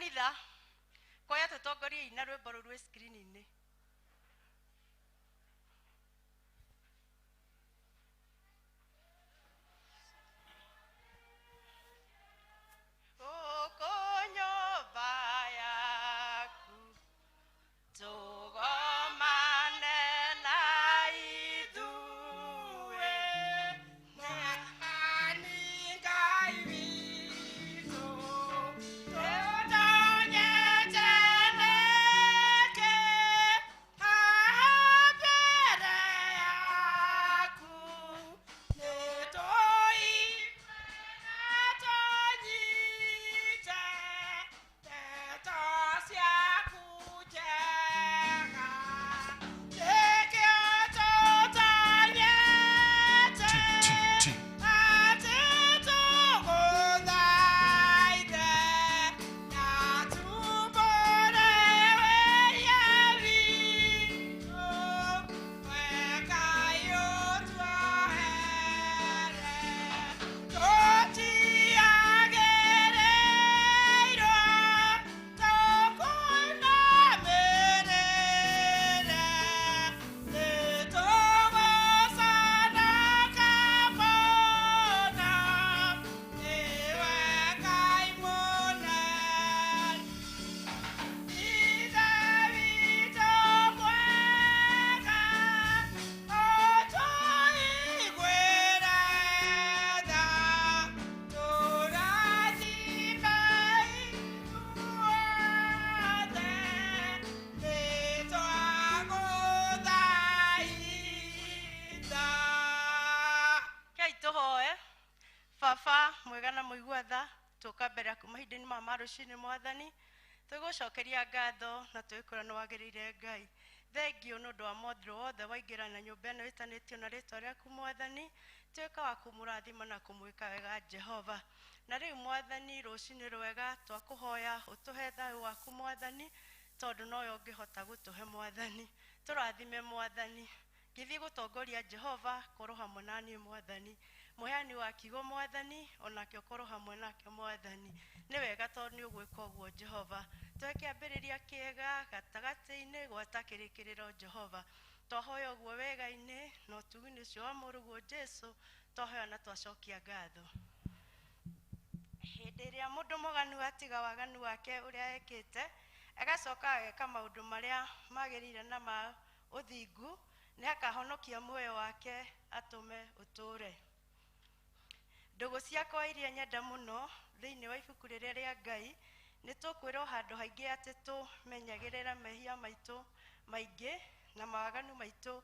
Kanitha kwaya tũtongorie na rwĩmbo rũu rwĩ screen-inĩ. Gũkũ nyũmba yaku tũgomane na ithuĩ. Mwathani Ngai witũ, tũtonyete nĩkĩ haha mbere yaku? Nĩtũigue na tũnyite ndeto ciaku njega. Nĩkĩo tũtonyete atĩ tũgũthaithe na tumbũre wĩhia witũ, we Ngai ũtuohere. Tũtiagĩrĩirwo tũkũinamĩrĩre, nĩtũgũcanaka mũno, nĩwe Ngai mũnene. Ithe witũ mwega, ũtũiguĩre tha, tũrathime ithuothe, nĩtwagũthaitha. Kei tũhoe. Baba mwega na mũigua tha, tũka mbere yaku mahinda-inĩ maya ma rũcinĩ mwathani, tũgũcokeria ngatho na tũgĩkwĩra nĩ wagĩrĩire Ngai. Thengiũ nĩ ũndũ wa mothiro wothe waingĩra na nyũmba ĩno ĩtanĩtio na rĩtwa rĩaku mwathani, tuĩka wa kũmũrathima na kũmwĩka wega Jehova. Na rĩu mwathani rũcinĩ rwega twakũhoya ũtũhe thayũ waku mwathani, tondũ nowe ũngĩhota gũtũhe mwathani. Tũrathime mwathani, ngĩthiĩ gũtongoria Jehova korwo hamwe na niĩ mwathani, mũheani wa kiugo mwathani, onake ũkorwo hamwe nake mwathani. Nĩ wega tondũ nĩ ũgwĩka ũguo Jehova. Tũhe kĩambĩrĩria kĩega gatagatĩ-inĩ gwata kĩrĩkĩrĩro Jehova. Twahoya ũguo wega-inĩ na ũtugi-inĩ ũcio wa mũrũguo Jesu, twahoya na twacokia ngatho. Hĩndĩ ĩrĩa mũndũ mwaganu atiga waganu wake ũrĩa ekĩte, agacoka ageka maũndũ marĩa magĩrĩire na ma ũthingu, nĩ akahonokia muoyo wake atũme ũtũũre. Ndũgũ ciakwa iria nyenda mũno thĩinĩ wa ibuku rĩrĩa rĩa Ngai, nĩ tũkwĩrwo handũ haingĩ atĩ tũmenyagĩrĩra mehia maitũ maingĩ na mawaganu maitũ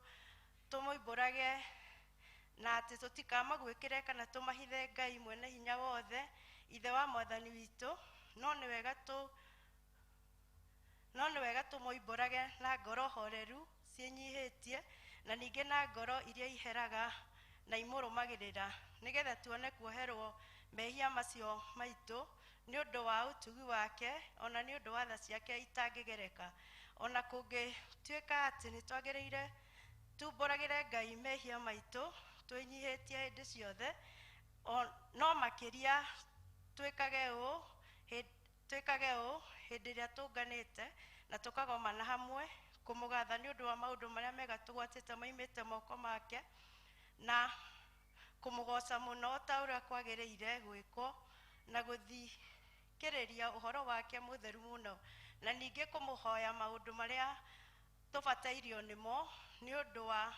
tũmoimbũrage, na atĩ tũtikamagwĩkĩre kana tũmahithe Ngai mwene hinya wothe, Ithe wa mwathani witũ. No nĩ wega tũ no nĩ wega tũmoimbũrage na ngoro horeru ciĩnyihĩtie, na ningĩ na ngoro iria iheraga na imũrũmagĩrĩra, nĩgetha tuone kuoherwo mehia macio maitũ nĩ ũndũ wa ũtugi wake, ona nĩ ũndũ wa tha ciake itangĩgereka. Ona kũngĩtuĩka atĩ nĩ twagĩrĩire tumbũragĩre Ngai mehia maitũ twĩnyihĩtie hĩndĩ ciothe, no makĩria twĩkage ũũ hĩndĩ ĩrĩa tũnganĩte na tũkagomana hamwe kũmũgatha nĩ ũndũ wa maũndũ marĩa mega tũgwatĩte maimĩte moko make, na kũmũgoca mũno ta ũrĩa kwagĩrĩire gwĩkwo, na gũthikĩrĩria ũhoro wake mũtheru mũno, na ningĩ kũmũhoya maũndũ marĩa tũbatairio nĩmo nĩ ũndũ wa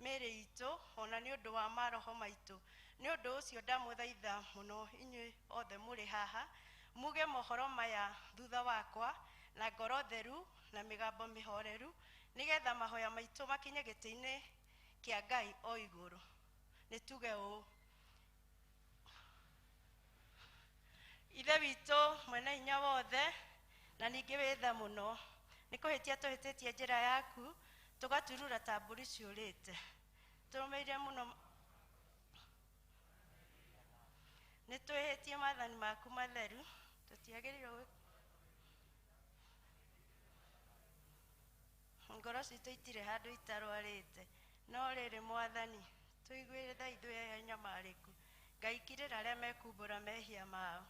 mĩĩrĩ itũ, ona nĩ ũndũ wa maroho maitũ. Nĩ ũndũ ũcio ndamũthaitha mũno inyuĩ othe mũrĩ haha, muge mohoro maya thutha wakwa na ngoro theru na mĩgambo mĩhoreru, nĩgetha mahoya maitũ makinye gĩtĩ-inĩ kĩa Ngai o igũrũ. Nĩ tuge ũũ: Ithe witũ mwene hinya wothe na ningĩ wĩ tha mũno, nĩ kũhĩtia tũhĩtĩtie njĩra yaku, tũgaturura ta mbũri ciũrĩte. Tũrũmĩrĩire mũno, nĩ twĩhĩtie maathani maku matheru, tũtiagĩrĩirwo ngoro citũ itirĩ handũ itarwarĩte. No rĩrĩ mwathani, tũiguĩre tha ithuĩ anyamarĩku. Ngai kirĩra arĩa mekumbũra mehia mao,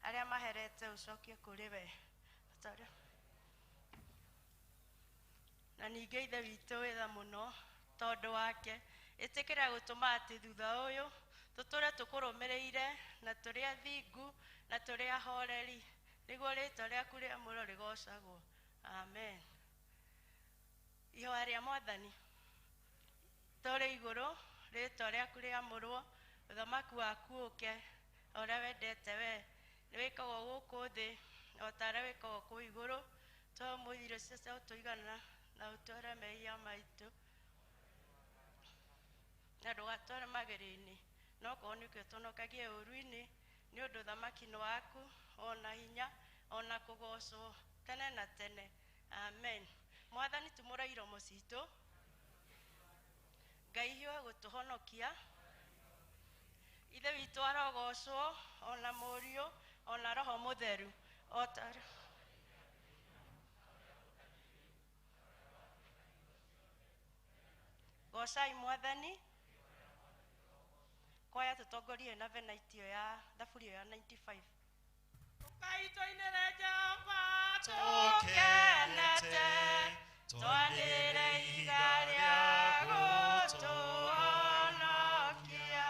arĩa maherete ũcokie kũrĩ we. Ta ũrĩa na ningĩ Ithe witũ wĩtha mũno tondũ wake ĩtĩkĩra gũtũma atĩ thutha ũyũ tũtũre tũkũrũmĩrĩire na tũrĩ athingu na tũrĩ ahoreri nĩguo rĩtwa rĩaku rĩamũrwo rĩgocagwo. Amen. Ihoya rĩa Mwathani. Tũrĩ igũrũ, rĩtwa rĩaku rĩamũrwo, ũthamaki waku ũke, o ũrĩa wendete we nĩ wĩkagwo gũkũ thĩ o ta ũrĩa wĩkagwo kũu igũrũ. Tũhe ũmũthĩ irio cia ũtũigana na ũtware mehia maitũ na ndũgatware magerio-inĩ, no kũhonokia ũtũhonokagie ũũru-inĩ, nĩ ũndũ ũthamaki nĩ waku, ona hinya, ona kũgocwo tene na tene. Amen. Mwathani tumũra iromo citũ, Ngai hiũha gũtũhonokia. Ithe witũ arogocwo, ona Mũriũ, ona Roho Mũtheru, o ta gocai Mwathani. Kwaya tũtongorie na venaiti ĩyo ya thaburi ĩyo ya 95. Ũkai tũinĩre Jehova tũkenete, twanĩrĩre ihiga rĩa gũtũhonokia.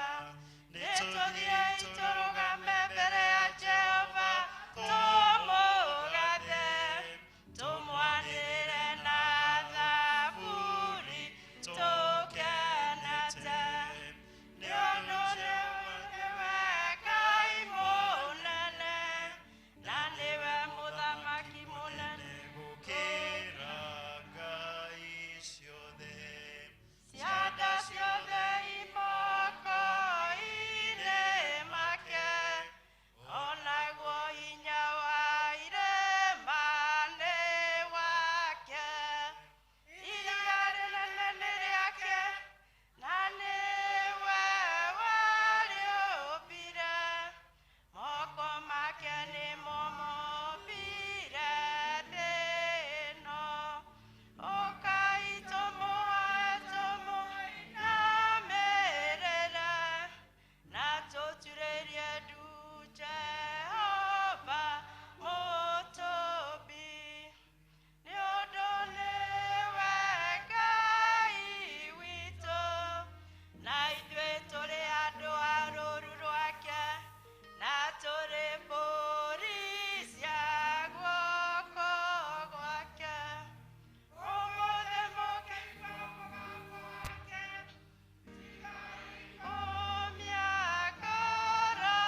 Nĩtũthiĩi tũrũgame mbere ya Jehova tũmũgathe, tũmwanĩrĩre na thaburi tũkenete. Nĩ ũndũ nĩwe Ngai mũnene, na nĩwe Mũthamaki mũnene Gũkĩra ngai ciothe. Cianda ciothe imoko-inĩ make, onaguo hinya wa irĩma nĩ wake. Iria rĩnene nĩ rĩake, na nĩwe warĩũmbire. Moko make nĩmo mombire thĩ ĩno. Ũkai tũmũhoe tũmũinamĩrĩre, na tũturĩrie ndu Jehova Mũtũmbi. Nĩ ũndũ nĩwe Ngai witũ, na ithuĩ tũrĩ andũ a rũũru rwake, na tũrĩ mbũri cia guoko gwake. Ũmũthĩ mũkĩigua mũgambo wake, ũmia ngoro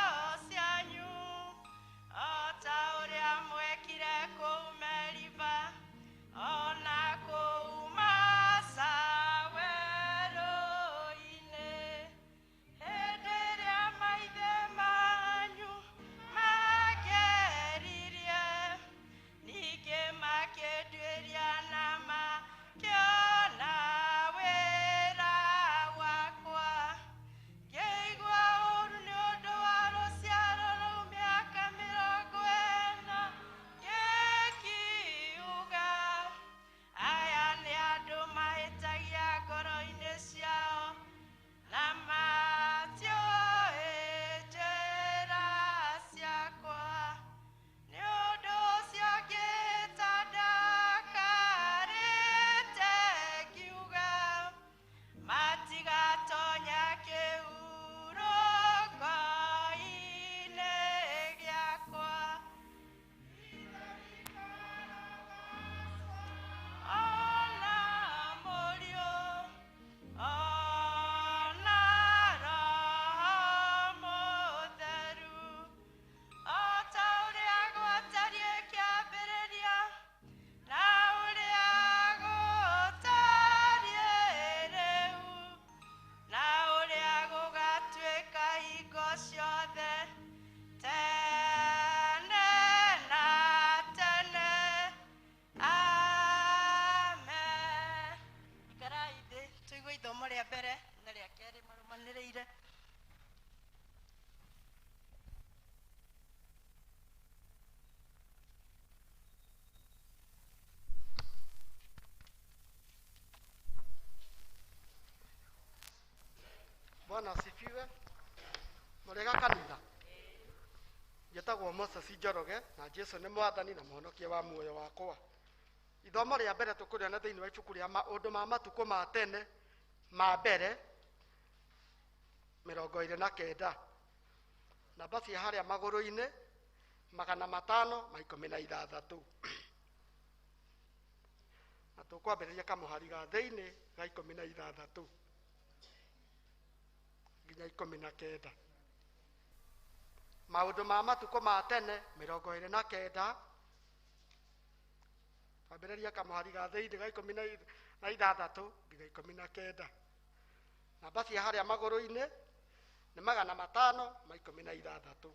cianyu, o ta ũrĩa mwekire kũu Meriba, ona kũu Masa werũ-inĩ. Hĩndĩ ĩrĩa maithe manyu mangeririe, ningĩ makĩnduĩria na makĩona wĩra wakwa. Ngĩigua ũũru nĩ ũndũ wa rũciaro rũu mĩaka 40, ngĩkiuga, aya nĩ andũ mahĩtagia ngoro-inĩ ciao, na matiũĩ njĩra ciakwa. Nĩ ũndũ ũcio ngĩĩta ndakarĩte ngiuga, matigatonya kĩhurũko-inĩ gĩakwa. Ona Mũriũ, ona Roho Mũtheru, o ta ũrĩa gwatariĩ kĩambĩrĩria, na ũrĩa gũtariĩ rĩu, na ũrĩa gũgatuĩka hingo ciothe, tene na tene. Amen. Ikarai thĩ tũigue ithomo rĩa mbere na rĩa kerĩ marũmanĩrĩire. Bwana asifiwe. Murega kanitha. Njĩtagwo Moses Njoroge na Jesu nĩ mwathani na mũhonokia wa muoyo wakwa. Ithomo rĩa mbere tũkũrĩona thĩinĩ wa ibuku rĩa maũndũ ma matukũ ma tene ma mbere 29. Namba cia harĩa magũrũ-inĩ 516. Na tũkwambĩrĩria kamũhari ga thĩinĩ ga 16 nginya 19. Maũndũ ma matukũ ma tene 29 twambĩrĩria kamũhari ga thĩinĩ ga 16 nginya 19. Namba cia harĩa magũrũ-inĩ nĩ 516.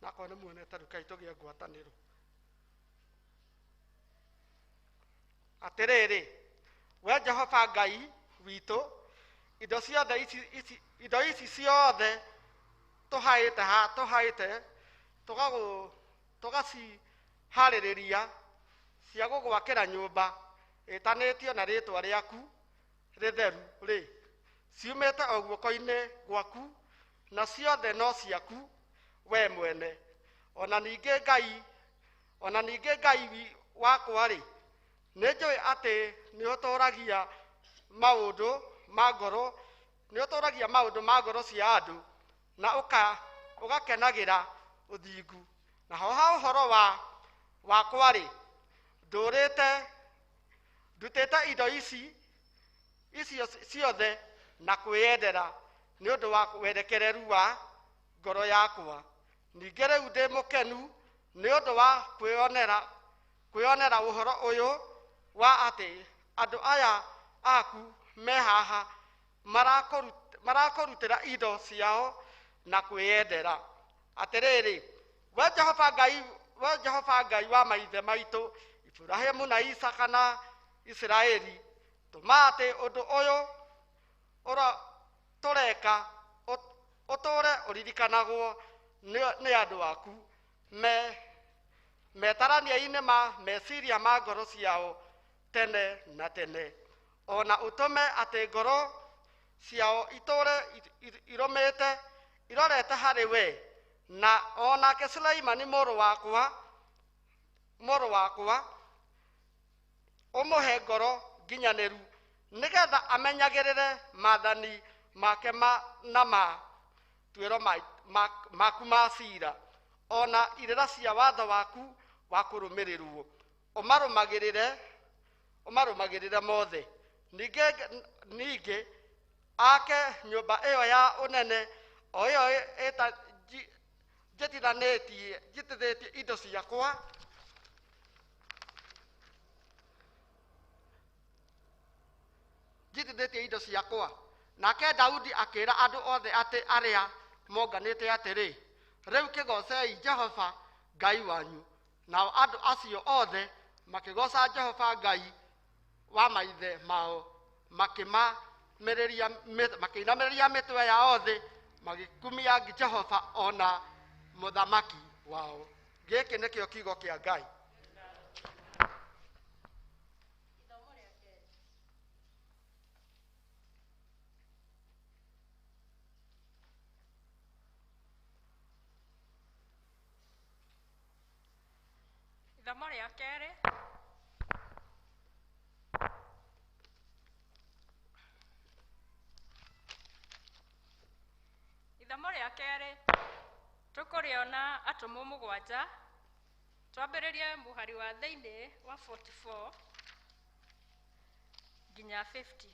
Nakorwo nĩ muonete rĩu kaĩ tũgĩe ngwatanĩro. Atĩrĩrĩ, we Jehova Ngai witũ, indo ciothe ici indo ici ciothe tũhaĩte ha tũhaĩte tũgaciharĩrĩria cia gũgwakĩra nyũmba ĩtanĩtio na rĩtwa rĩaku rĩtheru rĩ, ciumĩte o guoko-inĩ gwaku, na ciothe no ciaku we mwene. Ona ningĩ Ngai wakwa rĩ, nĩ njũĩ atĩ nĩ ũtũũragia maũndũ ma ngoro, nĩ ũtũũragia maũndũ ma ngoro cia andũ, na ũgakenagĩra ũthingu. Naho ha ũhoro wakwa rĩ, ndutĩte indo icio ciothe na kwĩyendera nĩ ũndũ wa werekereru wa ngoro yakwa. Ningĩ rĩu ndĩ mũkenu nĩ ũndũ wa kwĩyonera ũhoro ũyũ wa atĩ andũ aya aku me haha marakũrutĩra indo ciao na kwĩyendera. Atĩrĩrĩ, we Jehova Ngai wa maithe maitũ Iburahĩmu na Isaka na Isiraeli, tũma atĩ ũndũ ũyũ tũreka ũtũũre ũririkanagwo nĩ andũ aku metarania-inĩ ma meciria ma ngoro ciao tene na tene, ona ũtũme atĩ ngoro ciao itũũre irũmĩte irorete harĩ we, na onake Suleimani mũrũ wakwa ũmũhe ngoro nginyanĩru, nĩgetha amenyagĩrĩre maathani make na matuĩro maku ma ciira, ona irĩra cia watho waku wa kũrũmĩrĩrwo, ũmarũmagĩrĩre mothe. Ningĩ ake nyũmba ĩyo ya ũnene o ĩyo njĩtithĩtie indo ciakwa Nake Daudi akĩra andũ othe atĩ arĩa monganĩte atĩrĩ, rĩu kĩgocei Jehova Ngai wanyu. Nao andũ acio othe makĩgoca Jehova Ngai wa maithe mao, makĩinamĩrĩria mĩtwe yao thĩ, magĩkumia Jehova ona mũthamaki wao. Gĩkĩ nĩkĩo kiugo kĩa Ngai. Ithomo rĩa kerĩ tũkũrĩona atũmwo 7, twambĩrĩrie mũhari wa thĩinĩ wa 44 nginya 50.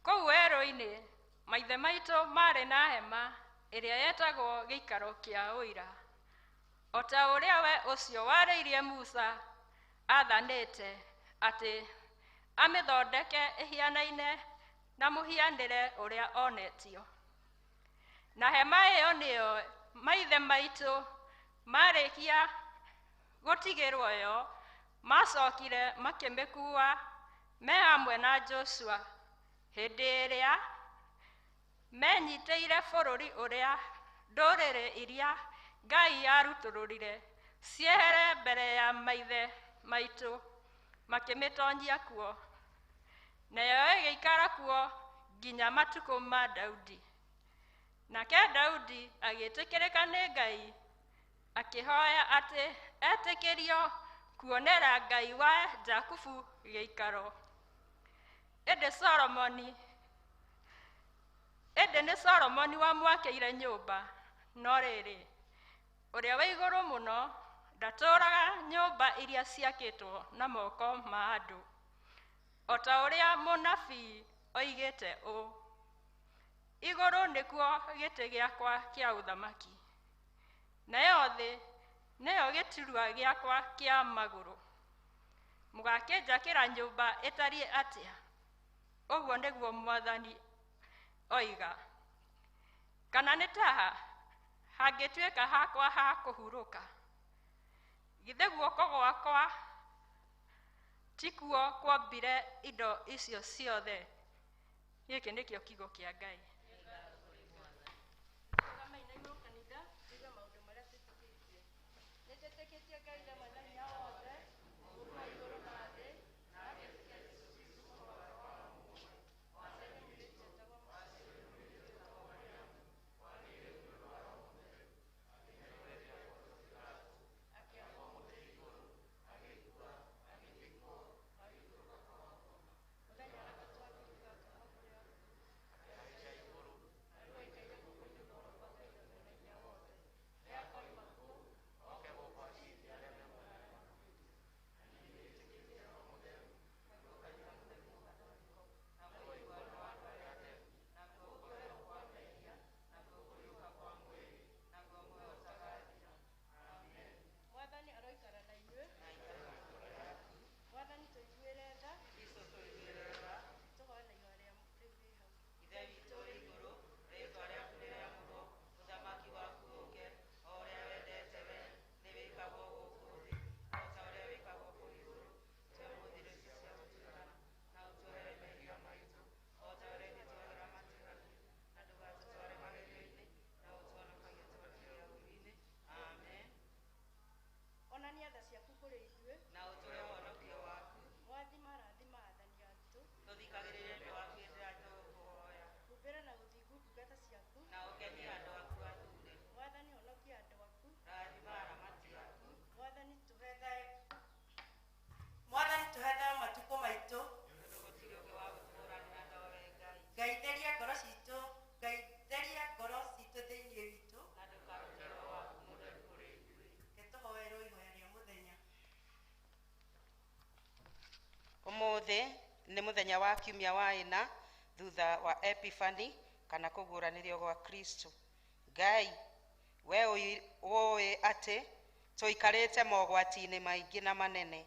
Kũu werũ-inĩ maithe maitũ maarĩ na hema ĩrĩa yetagwo gĩikaro kĩa ũira, o ta ũrĩa we ũcio warĩirie Musa aathanĩte atĩ amĩthondeke ĩhianaine na mũhianĩre ũrĩa onetio. Na hema ĩyo nĩyo maithe maitũ marĩkia gũtigĩrwo yo, macokire makĩmĩkuua me hamwe na Joshua hĩndĩ ĩrĩa menyitĩire bũrũri ũrĩa ndũrĩrĩ iria Ngai arutũrũrire ciehere mbere ya maithe maitũ, makĩmĩtonyia kuo, nayo ĩgĩikara kuo nginya matukũ ma Daudi. Nake Daudi agĩtĩkĩrĩka nĩ Ngai, akĩhoya atĩ etĩkĩrio kuonera Ngai wa Jakubu gĩikaro. Ĩndĩ nĩ Solomoni wamwakĩire nyũmba, no rĩrĩ, ũrĩa wĩ igũrũ mũno ndatũũraga nyũmba iria ciakĩtwo na moko ma andũ, o ta ũrĩa mũnabii oigĩte ũũ: igũrũ nĩkuo gĩtĩ gĩakwa kĩa ũthamaki, nayo thĩ nĩyo gĩturwa gĩakwa kĩa magũrũ. Mũgakĩnjakĩra nyũmba ĩtariĩ atĩa? Ũguo nĩguo Mwathani oiga. Kana nĩ taha hangĩtuĩka hakwa ha kũhurũka? Githĩ guoko gwakwa tikuo kwombire indo icio ciothe? Gĩkĩ nĩkĩo kiugo kĩa Ngai. Umuthi nĩ mũthenya wa kiumia wa ĩna thutha wa Epiphany kana kũguũranĩrio gwa Kristo. Ngai, we ũĩ atĩ tũikarĩte mogwati-inĩ maingĩ na manene,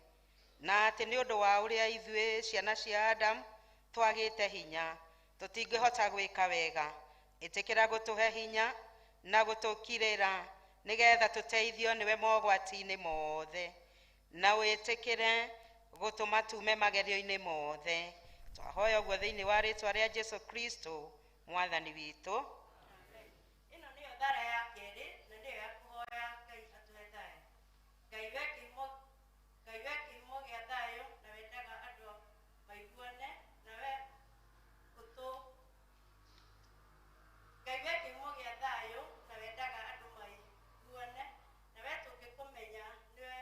na atĩ nĩ ũndũ wa ũrĩa ithuĩ ciana cia Adamu twagĩte hinya, tũtingĩhota gwĩka wega. Ĩtĩkĩra gũtũhe hinya na gũtũkirĩra nĩgetha tũteithio nĩwe mogwati-inĩ mothe, na wĩtĩkĩre gũtũma tume magerio-inĩ mothe. Twahoya ũguo thĩinĩ wa rĩtwa rĩa Jesu Kristo Mwathani witũ. Ĩno nĩyo thara ya kerĩ na nĩyo ya kũhoya Ngai atũhe thayũ. Ngai we kĩhumo gĩa thayũ na wendaga andũ maiguane, na we ũtũ Ngai we kĩhumo gĩa thayũ na wendaga andũ maiguane, na we tũngĩkũmenya nĩwe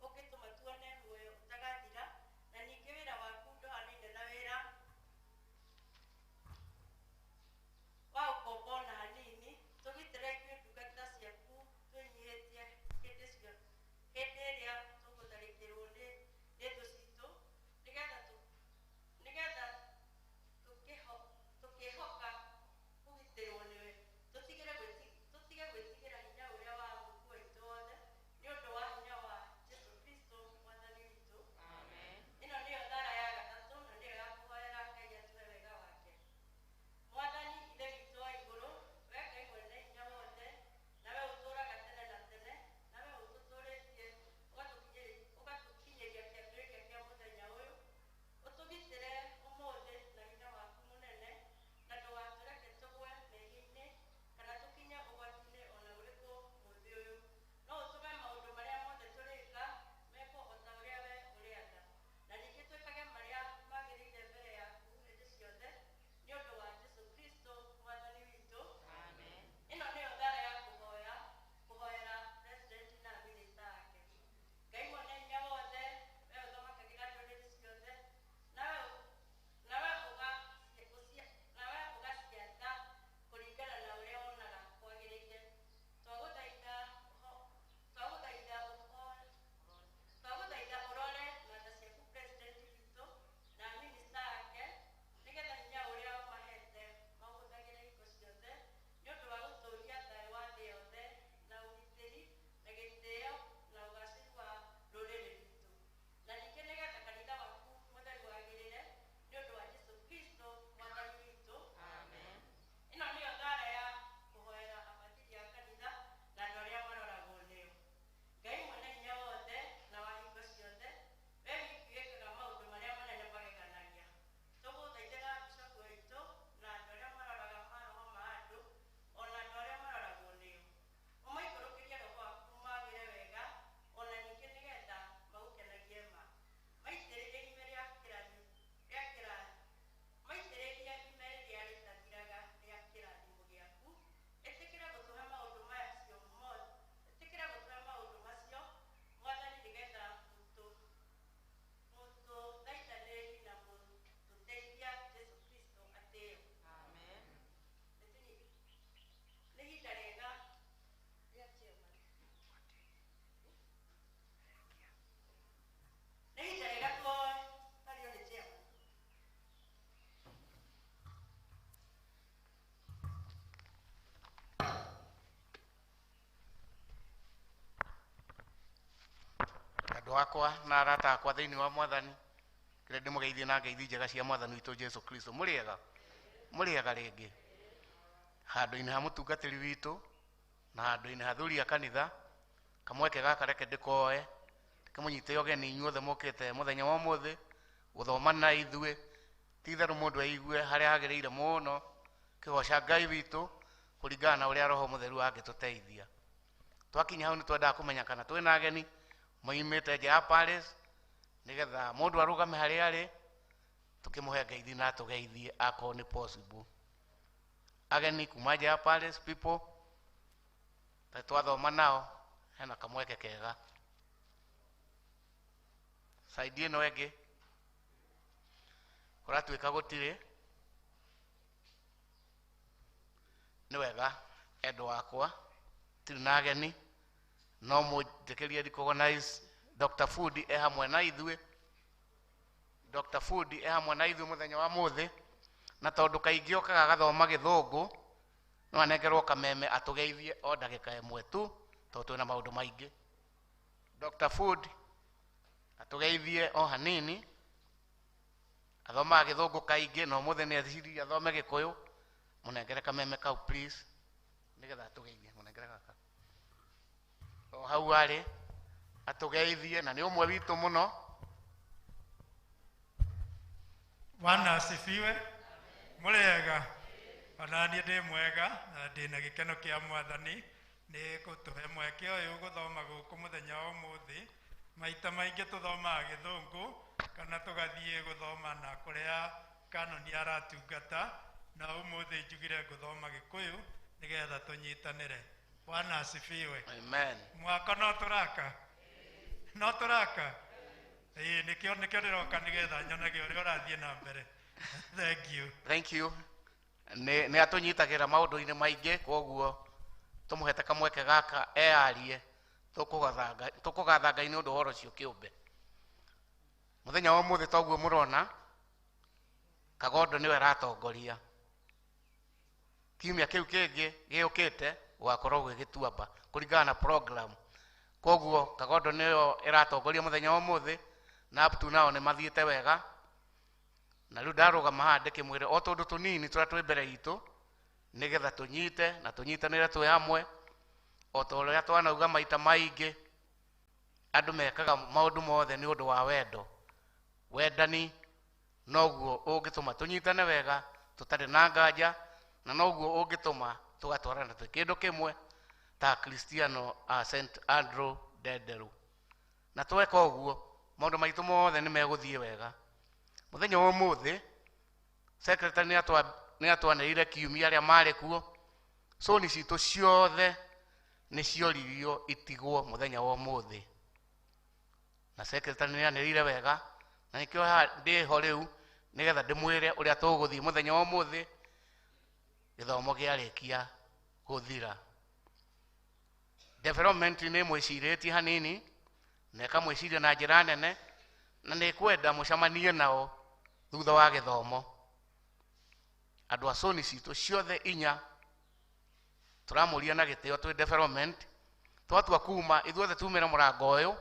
ũngĩtũma tuone muoyo ũtagathira, na ningĩ wĩra waku ndũhanaine na wĩra wa ũkombo. Endwa akwa na arata akwa thĩinĩ wa mwathani, kĩrĩa ndĩmũgeithie na ngeithi njega cia mwathani witũ Jesu Kristo. Mũrĩega, mũrĩega rĩngĩ handũ-inĩ ha mũtungatĩri witũ na handũ-inĩ ha thuri a kanitha. Kamweke gaka reke ndĩkoe ndĩkĩmũnyite ũgeni inyuothe mũkĩte mũthenya wa ũmũthĩ gũthoma na ithuĩ. Ti itherũ mũndũ aigue harĩa hagĩrĩire mũno kĩgoca Ngai witũ kũringana na ũrĩa Roho Mũtheru angĩtũteithia. Twakinya hau nĩ twendaga kũmenya kana twĩna ageni moimĩte nja ya Paris, nĩgetha mũndũ arũgame harĩa arĩ tũkĩmũhe ngeithi na atũgeithie akorwo nĩ possible. Ageni kuma nja ya Paris people ta twathoma nao hena kamweke kega. Saidi ĩno ĩngĩ kũratuĩka gũtirĩ. Nĩ wega endwa akwa, tirĩ na ageni, no mũnjĩkĩrie recognize Dr. Fundi e hamwe na ithuĩ. Dr. Fundi e hamwe na ithuĩ mũthenya wa mũthĩ, na tondũ kaingĩ okaga agathoma gĩthũngũ, no anengerwo kameme atũgeithie o ndagĩka ĩmwe tu, tondũ twĩna maũndũ maingĩ. Dr. Fundi atũgeithie o hanini, athomaga gĩthũngũ kaingĩ, na ũmũthĩ nĩ eciririe athome gĩkũyũ. Mũnengere kameme kau please, nĩgetha atũgeithie. Mũnengere gaka o hau arĩ atũgeithie, na nĩ ũmwe witũ mũno. Bwana asifiwe. Mũrĩega? Ona niĩ ndĩ mwega na ndĩ na gĩkeno kĩa mwathani nĩ gũtũhe mweke ũyũ gũthoma gũkũ mũthenya wa ũmũthĩ. Maita maingĩ tũthomaga gĩthũngũ kana tũgathiĩ gũthoma na kũrĩa kanoni aratungata, na ũmũthĩ njugire ngũthoma gĩkũyũ nĩgetha tũnyitanĩre. Bwana asifiwe. Amen. Mwaka no tũraka? No tũraka? Ĩĩ, nĩkĩo ndĩroka nĩgetha nyonage ũrĩa ũrathiĩ na mbere. Thank you. Thank you. Nĩ atũnyitagĩra maũndũ-inĩ maingĩ, koguo tũmũhete kamweke gaka eyarie, tũkũgatha Ngai nĩ ũndũ wa ũhoro ũcio kĩũmbe. Mũthenya wa ũmũthĩ toguo mũrona Kagondo nĩwe aratongoria. Kiumia kĩu kĩngĩ gĩũkĩte gũgakorwo gwĩ Gĩtuamba kũringana na program. Koguo Kagondo nĩyo ĩratongoria mũthenya wa ũmũthĩ, na up to now nĩ mathiĩte wega. Na rĩu ndarũgama haha ndĩkĩmwĩre o tũndũ tũnini tũrĩa twĩ mbere itũ, nĩgetha tũnyite na tũnyitanĩre twĩ hamwe. O ta ũrĩa twanauga maita maingĩ, andũ mekaga maũndũ mothe nĩ ũndũ wa wendo. Wendani noguo ũngĩtũma tũnyitane wega tũtarĩ na nganja, na noguo ũngĩtũma tũgatwarana twĩ kĩndũ kĩmwe ta Kristiano a St. Andrew Ndenderu. Na tweka ũguo maũndũ maitũ mothe nĩ megũthiĩ wega. Mũthenya wa ũmũthĩ secretary nĩ atwanĩrĩire kiumia arĩa marĩ kuo. Coni citũ ciothe nĩ cioririo itigwo mũthenya wa ũmũthĩ, na secretary nĩ anĩrĩire wega, na nĩkĩo haha ndĩho rĩu nĩgetha ndĩmwĩre ũrĩa tũgũthiĩ mũthenya wa ũmũthĩ gĩthomo kĩarĩkia gũthira. Development nĩ ĩmwĩcirĩtie hanini na ĩkamwĩciria na njĩra nene, na nĩ ĩkwenda mũcemanie nao thutha wa gĩthomo. Andũ a coni citũ ciothe inya tũramũria na gĩtĩo twĩ development, twatua kuma ithuothe tumĩre mũrango ũyũ,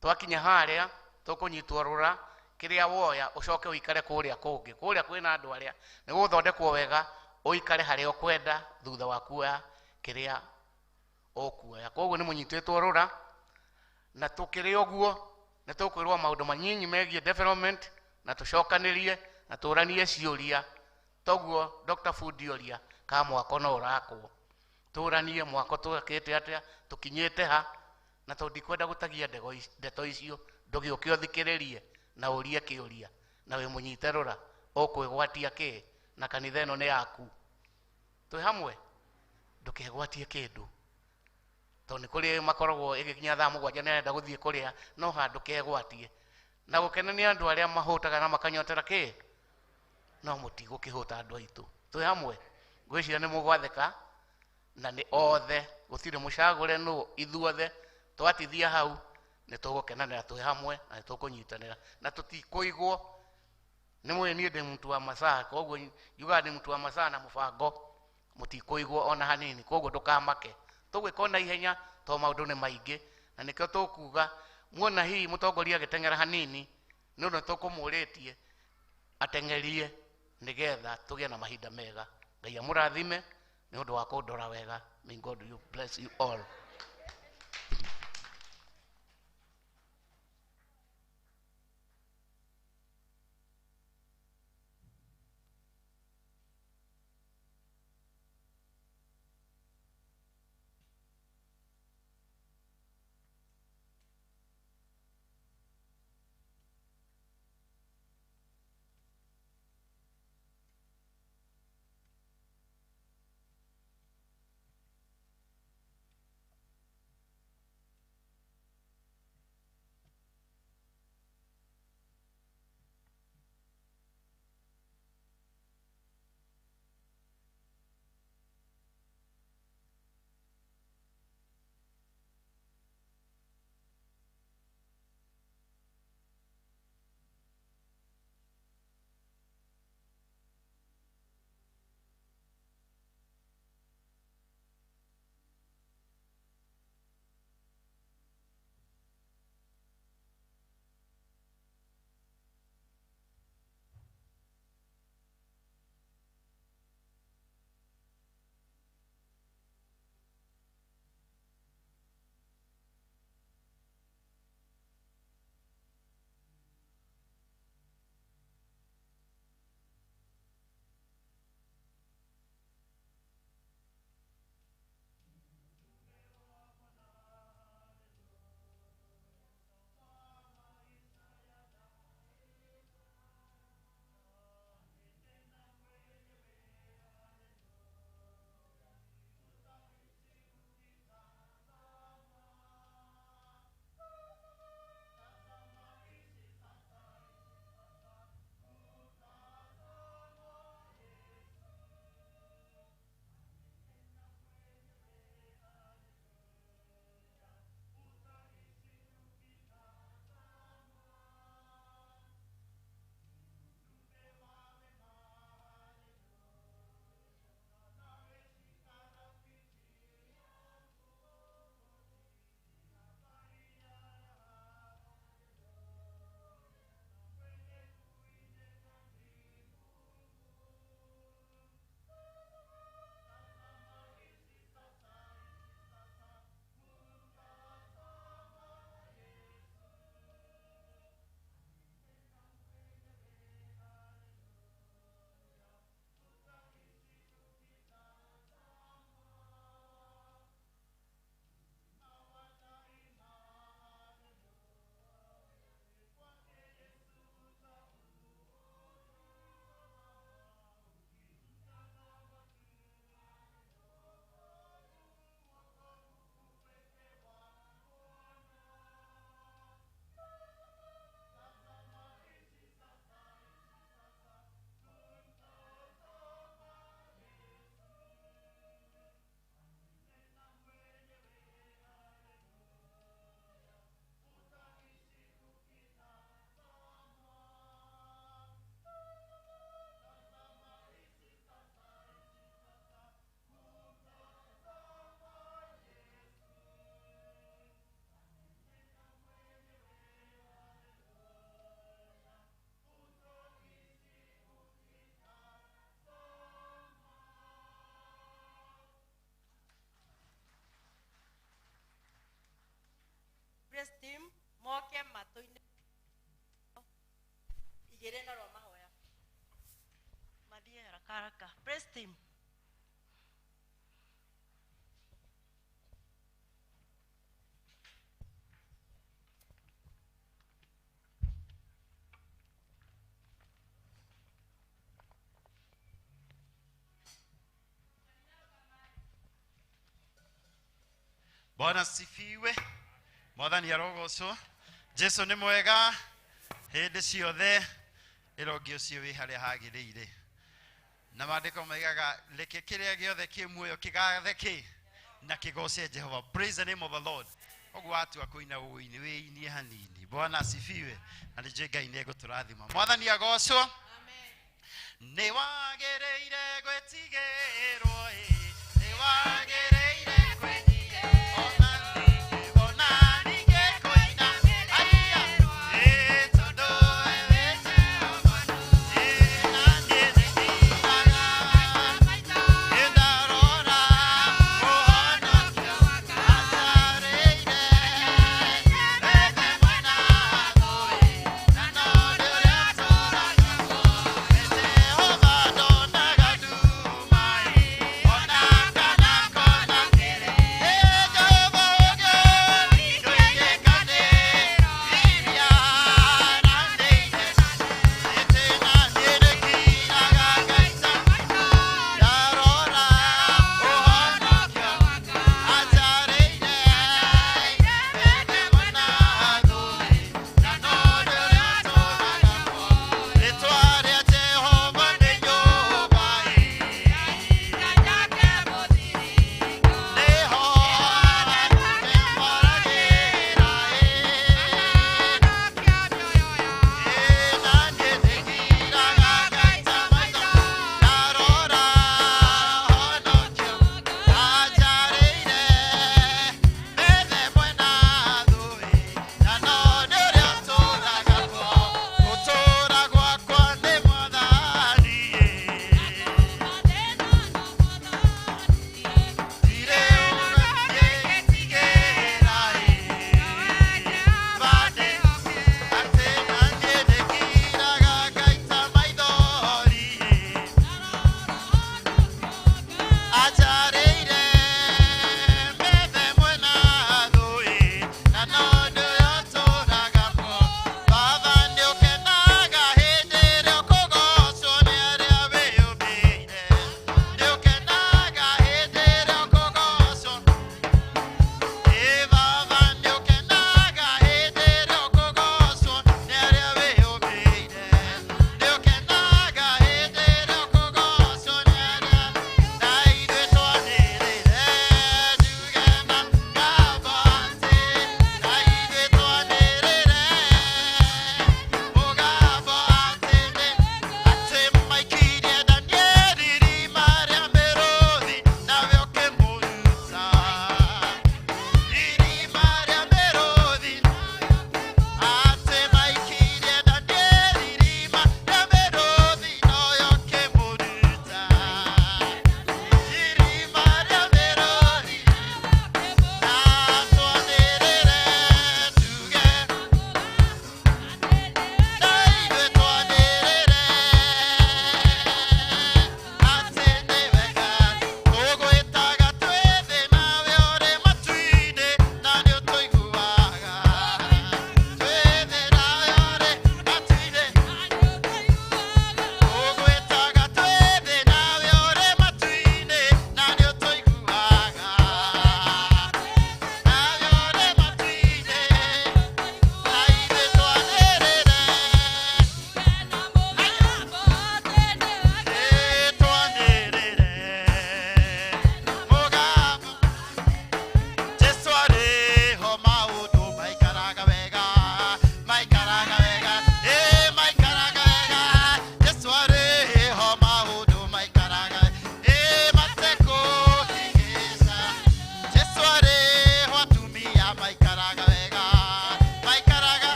twakinya harĩa tũkũnyitwo rũra, kĩrĩa woya ũcoke ũikare kũrĩa kũngĩ. Kũrĩa kwĩna andũ arĩa nĩ gũthondekwo wega, ũikare harĩa ũkwenda thutha wa kuoya kĩrĩa ũkuoya. Koguo nĩ mũnyitĩtwo rũra, na tũkĩrĩ ũguo nĩ tũkwĩrwo maũndũ manyinyi megiĩ development, na tũcokanĩrie na tũranie ciũria. Toguo Dr. Fundi oria ka mwako no ũrakwo, tũranie mwako twakĩte atĩa, tũkinyĩte ha, na tondũ ndikwenda gũtagia ndeto icio, ndũgĩũke ũthikĩrĩrie na ũrie kĩũria na wĩ mũnyite rũra, ũkwĩgwatia kĩ na kanitha ĩno nĩ yaku. Twĩ hamwe, ndũkegwatie kĩndũ, tondũ nĩ kũrĩ makoragwo ĩgĩkinya thaa mũgwanja nĩ arenda gũthiĩ kũrĩa, no handũ kegwatie. Na gũkena nĩ andũ arĩa mahũtaga na makanyotera kĩ, no mũtigũkĩhũta andũ aitũ. Twĩ hamwe, ngwĩciria nĩ mũgwathĩka na nĩ othe, gũtirĩ mũcagũre nũ, ithuothe twatithia hau nĩ tũgũkenanĩra twĩ hamwe na nĩ tũkũnyitanĩra na tũtikũigwo. Nĩ mũĩ niĩ ndĩ mũtu wa masaa, koguo njugaga ndĩ mũtu wa masaa na mũbango, mũtikũigwo ona hanini. Koguo ndũkamake, tũgwĩka ona ihenya tondũ maũndũ nĩ maingĩ, na nĩkĩo tũkuga Muona hihi mũtongoria agĩteng'era hanini nĩ ũndũ tũkũmũrĩtie ateng'erie nĩgetha tũgĩe na mahinda mega. Ngai amũrathime nĩ ũndũ wa kũndora wega. May God you bless you all. Praise team moke matuine igere na rwa mahoya mathie haraka haraka. Praise team. Bwana sifiwe. Mwathani arogocwo. Jesu nĩ mwega hĩndĩ ciothe, ĩrongi ũcio wĩ harĩa hagĩrĩire. Na maandĩko maigaga reke kĩrĩa gĩothe kĩ muoyo kĩgathe kĩ na kĩgoce Jehova. Praise the name of the Lord. Ũguo watua kũina ũini wĩinie hanini. Bwana asifiwe. Na nĩ Ngai nĩ egũtũrathima. Mwathani agocwo. Nĩ wagĩrĩire gwĩtigĩrwo ĩ, nĩ wagĩrĩire gwĩtigĩrwo ona ningĩ kũina.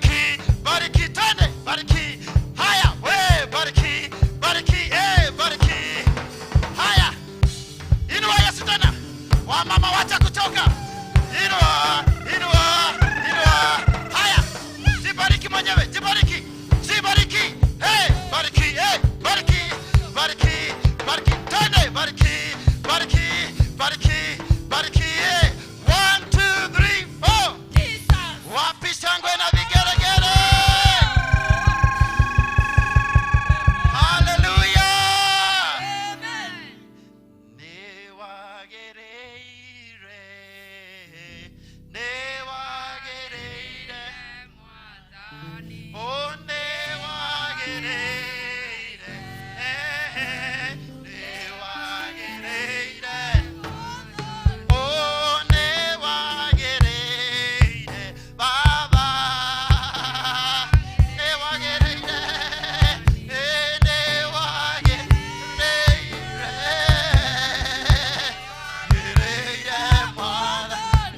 Bariki, bariki, twende, bariki. Haya, we, bariki, bariki, bariki. Haya, inua Yesu tena. Wamama wacha kuchoka. Inua, inua, inua. Haya, jibariki mwenyewe, jibariki, jibariki. Hey, bariki, hey, bariki, bariki, bariki. Twende, bariki, bariki, bariki, bariki. Hey. 1, 2, 3, 4. Wapi shangwe na vigelegele? Hallelujah. Nĩwagĩrĩire, nĩwagĩrĩire, oh, nĩwagĩrĩire, nĩwagĩrĩire, oh, nĩwagĩrĩire, Baba, nĩwagĩrĩire, nĩwagĩrĩire, Mwathani,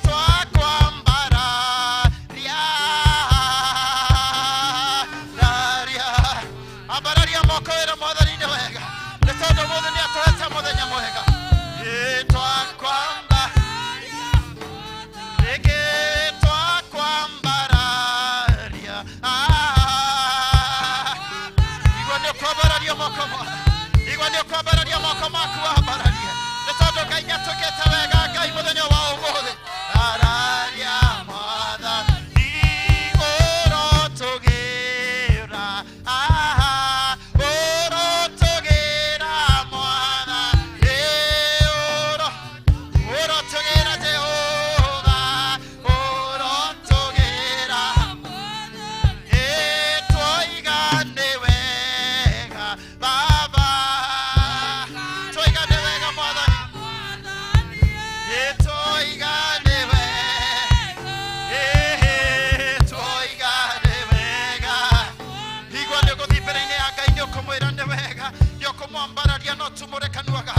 twakwambararia, raria. Ambararia moko wĩra Mwathani nĩ wega, nĩ tondũ ũmũthĩ nĩ atũhete mũthenya mwega. Twakwamba rĩngĩ, twakwambararia. Igua nĩ ũkwambararia moko igua nĩ ũkwambararia moko maku wambararie, nĩ tondũ Ngai nĩ atwĩkĩte wega Ngai mũthenya wa ũmũthĩ. Araria Mwathani ũrotũgĩra, ũrotũgĩra Mwathani, ũrotũgĩra Jehova, ũrotũgĩra. Twoiga nĩ wega Baba, twoiga nĩ wega Mwathani, twoiga nĩ wega, twoiga nĩ wega. Igua nĩ ũgũthiĩ mbere-inĩ ya Ngai, nĩ ũkũmwĩra nĩ wega, nĩ ũkũmwambararia, no tumũre kanua gaku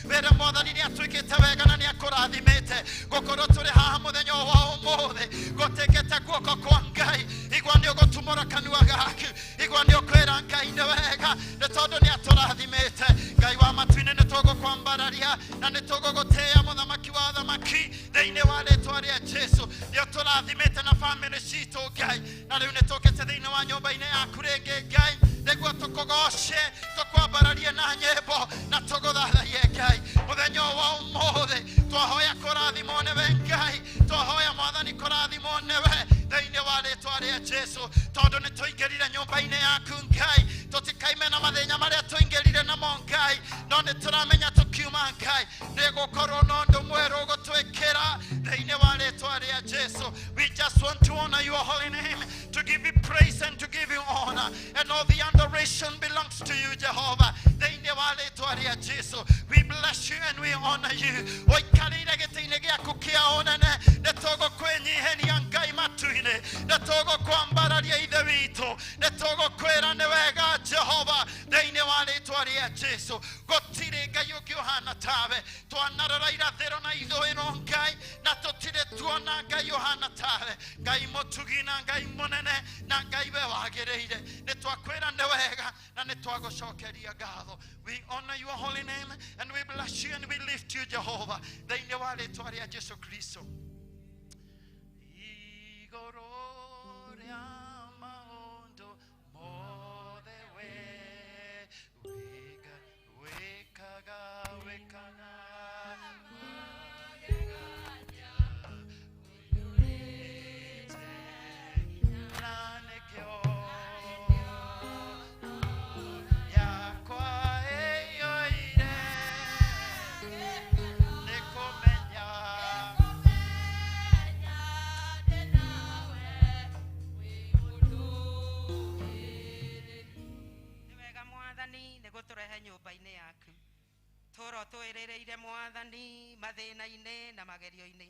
wĩre Mwathani nĩ atwĩkĩte wega na nĩ akũrathimĩte gũkorwo tũrĩ haha mũthenya wa ũmũthĩ, gũtĩkĩte guoko kwa Ngai. Igua nĩ ũgũtumũra kanua gaku, igua nĩ ũkwĩra Ngai nĩ wega, nĩ tondũ nĩ atũrathimĩte. Ngai wa matu-inĩ, nĩ tũgũkwambararia na nĩ tũgũgũtĩĩa mũthamaki wa athamaki thĩinĩ wa rĩtwa rĩa Jesu. Nĩ ũtũrathimĩte na bamĩrĩ citũ Ngai, na rĩu nĩ tũkĩte thĩinĩ wa nyũmba-inĩ yaku rĩngĩ Ngai, nĩguo tũkũgoce, tũkwambararie na nyĩmbo na tũgũthathaiye Ngai mũthenya wa ũmũthĩ. Twahoya kũrathimwo nĩwe Ngai, twahoya Mwathani kũrathimwo nĩwe thĩinĩ wa rĩtwa rĩa Jesu, tondũ nĩ tũingĩrire nyũmba-inĩ yaku Ngai, tũtikaime na mathĩna marĩa tũingĩrire namo Ngai, no nĩ tũramenya tũkiuma Ngai nĩ gũkorwo na ũndũ mwerũ ũgũtwĩkĩra thĩinĩ wa rĩtwa rĩa Jesu. We just want to honor your holy name, to give you praise and to give you honor, and all the adoration belongs to you, Jehovah. Thĩinĩ wa rĩtwa rĩa Jesu, we bless you and we honor you. Ũikarĩire gĩtĩ-inĩ gĩaku kĩa ũnene, nĩ tũgũkwĩnyihĩria Ngai matu-inĩ, nĩ tũgũkwambararia Ithe witũ, nĩ tũgũkwĩra nĩ wega Jehova thĩinĩ wa rĩtwa rĩa Jesu. Gũtirĩ Ngai ũngĩ ũhana tawe, twanarora irathĩro na ithũĩro Ngai, na tũtirĩ tuona Ngai ũhana tawe, Ngai mũtugi na Ngai mũnene na Ngai we wagĩrĩire. Nĩ twakwĩra nĩ wega na nĩ twagũcokeria ngatho. We honor your holy name and we bless you and we lift you, Jehovah, thĩinĩ wa rĩtwa rĩa Jesu Kristo. Igũrũ rĩa maũndũ mothe we wĩkaga, wĩkaga ũiyũrĩte na nĩkĩo yakwa ĩiyũire nĩ kũmenya. Nĩ wega Mwathani nĩ gũtũrehe nyũmba-inĩ yaku, tũro twĩrĩrĩire Mwathani mathĩna-inĩ na magerio-inĩ.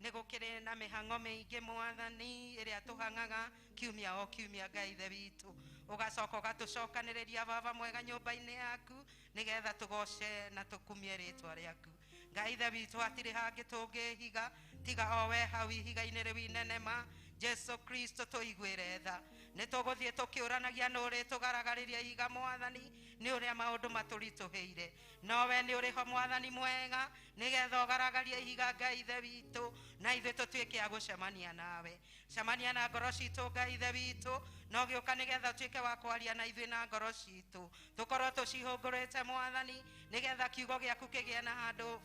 Nĩ gũkĩrĩ na mĩhang'o mĩingĩ Mwathani ĩrĩa tũhang'aga kiumia o kiumia Ngai Ithe witũ, ũgacoka ũgatũcokanĩrĩria Baba mwega nyũmba-inĩ yaku nĩgetha tũgoce na tũkumie rĩtwa rĩaku. Ngai Ithe witũ, hatirĩ hangĩ tũngĩhiga tiga o we hau ihiga-inĩ rĩu inene ma. Jesu Kristo tũiguĩre tha. Nĩ tũgũthiĩ tũkĩũranagia nũ ũrĩ tũgaragariria ihiga mwathani, nĩ ũrĩa maũndũ matũritũhĩire, no we nĩ ũrĩ ho mwathani mwega, nĩgetha ũgaragarie ihiga Ngai Ithe witũ, na ithuĩ tũtuĩke a gũcemania nawe. Cemania na ngoro citũ Ngai Ithe witũ, na ũgĩũka nĩgetha ũtuĩke wa kwaria na ithuĩ na ngoro citũ, tũkorwo tũcihũngũrĩte mwathani, nĩgetha kiugo gĩaku kĩgĩe na handũ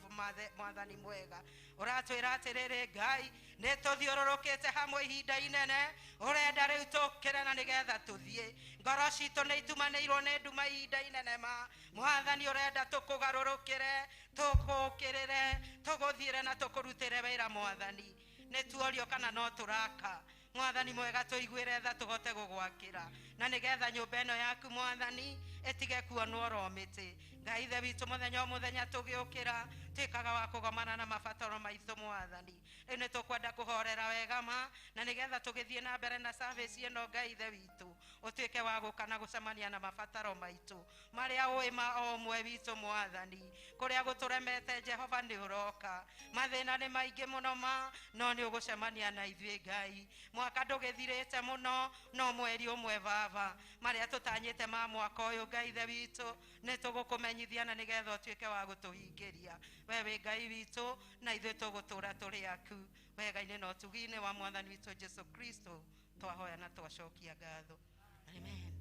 mwathani mwega. Ũratwĩra atĩrĩrĩ Ngai, nĩ tũthiũrũrũkĩte hamwe ihinda inene, ũrenda rĩu tũkĩre na nĩgetha tũthiĩ. Ngoro citũ nĩ itumanĩirwo nĩ nduma ihinda inene ma mwathani, ũrenda tũkũgarũrũkĩre, tũkũũkĩrĩre, tũgũthiĩre na tũkũrutĩre wĩra mwathani. Nĩ tuorio kana no tũraka mwathani mwega, tũiguĩre tha tũhote gũgwakĩra, na nĩgetha nyũmba ĩno yaku mwathani ĩtige kuonwo oro mĩtĩ. Ngai Ithe witũ, mũthenya o mũthenya tũgĩũkĩra tuĩkaga wa kũgomana na mabataro maitũ mwathani. Rĩu nĩ tũkwenda kũhorera wega ma, na nĩgetha tũgĩthiĩ na mbere na service ĩno Ngai Ithe witũ, ũtuĩke wa gũka na gũcemania na mabataro maitũ marĩa ũĩ ma o ũmwe witũ mwathani. Kũrĩa gũtũremete Jehova nĩ ũroka, mathĩna nĩ maingĩ mũno ma, no nĩ ũgũcemania na ithuĩ Ngai. Mwaka ndũgĩthirĩte mũno, no mweri ũmwe baba, marĩa tũtanyĩte ma mwaka ũyũ Ngai Ithe witũ nĩ tũgũkũmenyithia, na nĩgetha ũtuĩke wa gũtũhingĩria. We wĩ Ngai witũ, na ithuĩ tũgũtũũra tũrĩ aku wega-inĩ na ũtugi-inĩ wa mwathani witũ Jesu Kristo, twahoya na twacokia ngatho. Amen.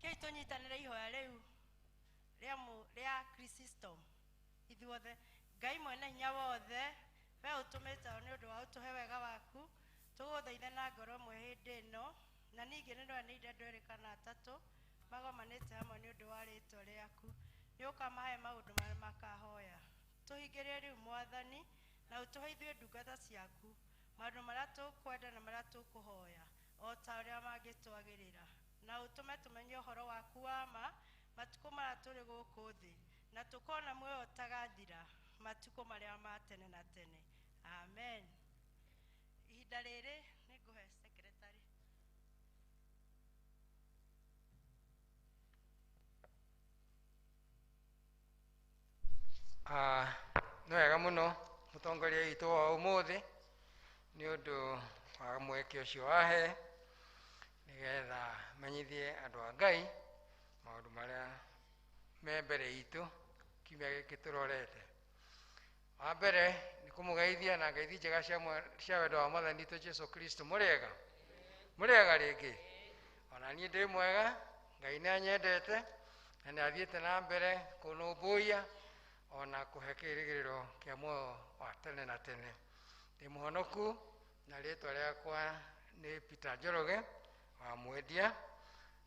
Kĩu tũnyitanĩre ihoya rĩu rĩa Chrysostom ithuothe. Ngai mwene hinya wothe, we ũtũmĩte nĩ ũndũ wa ũtũhe wega waku, tũgũthaithe na ngoro ĩmwe hĩndĩ ĩno, na ningĩ nĩ ndonire andũ erĩ kana atatũ magomanĩte hamwe nĩ ũndũ wa rĩĩtwa rĩaku, nĩ ũkamahe maũndũ marĩa makahoya. Tũhingĩrie rĩu mwathani, na ũtũhe ithuĩ ndungata ciaku maũndũ marĩa tũkwenda na marĩa tũkũhoya o ta ũrĩa mangĩtwagĩrĩra, na ũtũme tũmenye ũhoro waku wa ma matukũ marĩa tũrĩ gũkũ thĩ, na tũkona muoyo ũtagathira matukũ marĩa ma tene na tene. Amen. Ihinda rĩrĩ nĩ ngũhe secretary. Nĩ wega mũno mũtongoria witũ wa ũmũthĩ nĩ ũndũ wa mweke ũcio wahe, nĩgetha menyithie andũ a Ngai maũndũ marĩa me mbere itũ kiumia gĩkĩ tũrorete. Wa mbere nĩ kũmũgeithia na ngeithi njega cia wendo wa mwathani witũ Jesu Kristo. Mũrĩega? Mũrĩega rĩngĩ? Ona niĩ ndĩ mwega, Ngai nĩ anyendete na nĩ athiĩte na mbere kũnũmbũiya ona kũhe kĩĩrĩgĩrĩro kĩa muoyo wa tene na tene. Ndĩ mũhonoku na rĩtwa rĩakwa nĩ Peter Njoroge wa Mwendia,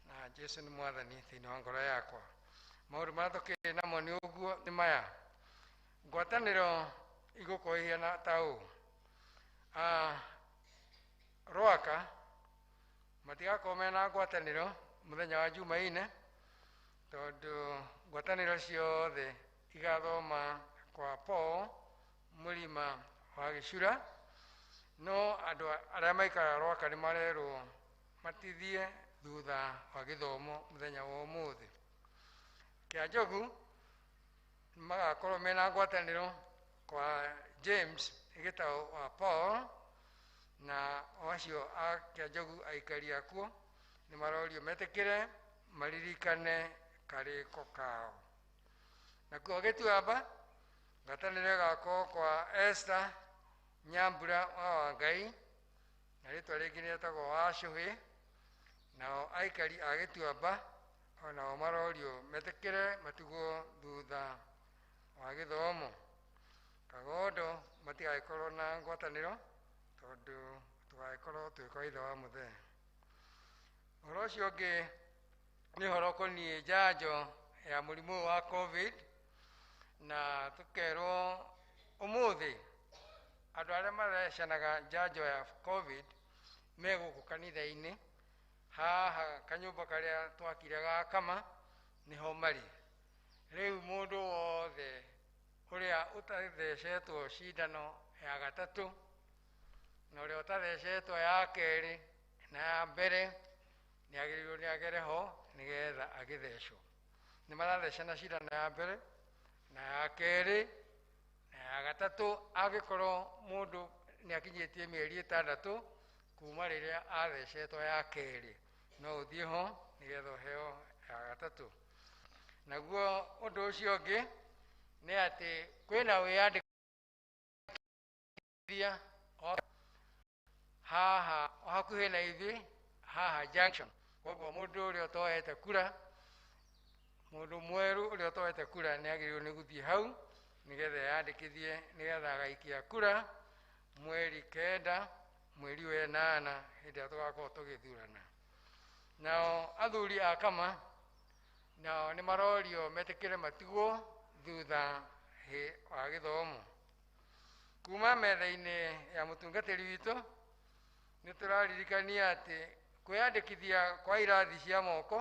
na Jesu nĩ mwathani thĩinĩ wa ngoro yakwa. Maũndũ marĩa tũkĩrĩ namo nĩ ũguo nĩ maya. Ngwatanĩro igũkorwo ihana ta ũũ. Rwaka matigakorwo mena ngwatanĩro mũthenya wa Jumaine, tondũ ngwatanĩro ciothe igathoma kwa Paul mũrima wa Gĩcura, no andũ arĩa maikaraga Rwaka nĩ marerwo matithie thutha wa gĩthomo mũthenya wa ũmũthĩ. Kĩanjogu magakorwo mena ngwatanĩro kwa James ĩgĩtagwo wa Paul, na o acio a Kĩanjogu aikari akuo nĩ marorio metĩkĩre maririkane karĩko kao. Nakuo Gĩtuamba ngwatanĩro ĩgakorwo kwa Esther Nyambura wa Wangai, na rĩtwa rĩngĩ rĩetagwo Wacũhĩ, nao aikari a Gĩtuamba onao marorio metĩkĩre matigwo thutha wa gĩthomo. Kagondo matigagĩkorwo na ngwatanĩro tondũ tũgagĩkorwo twĩ kwa ithe wa mũthee. Ũhoro ũcio ũngĩ nĩ ũhoro ũkoniĩ njanjo ya mũrimũ wa COVID, na tũkerwo ũmũthĩ andũ arĩa marecanaga njanjo ya COVID me gũkũ kanitha-inĩ haha kanyũmba karĩa twakire ga Kama nĩho marĩ. Rĩu mũndũ wothe ũrĩa ũtathecetwo cindano ya gatatũ na ũrĩa ũtathecetwo ya kerĩ na ya mbere nĩ agĩrĩirwo nĩ agere ho nĩgetha agĩthecwo. Nĩ marathecana cindano ya mbere, Na ya kerĩ na ya gatatũ angĩkorwo mũndũ nĩ akinyĩtie mĩeri 6 kuma rĩrĩa athecetwo ya kerĩ, no ũthiĩ ho nĩgetha ũheo ya gatatũ. Naguo ũndũ ũcio ũngĩ nĩ atĩ kwĩna wĩyandĩkithia haha hakuhĩ na ithuĩ haha junction. Koguo mũndũ ũrĩa ũtoete kura, mũndũ mwerũ ũrĩa ũtoete kura nĩ agĩrĩirwo nĩ gũthiĩ hau nĩgetha eyandĩkithie nĩgetha agaikia kura mweri 9 mweri wa 8 hĩndĩ ĩrĩa tũgakorwo tũgĩthurana. Nao athuri a kama nao nĩ marorio metĩkĩre matigwo thutha wa gĩthomo. Kuma metha-inĩ ya mũtungatĩri witũ nĩ tũraririkania atĩ kwĩyandĩkithia kwa irathi cia moko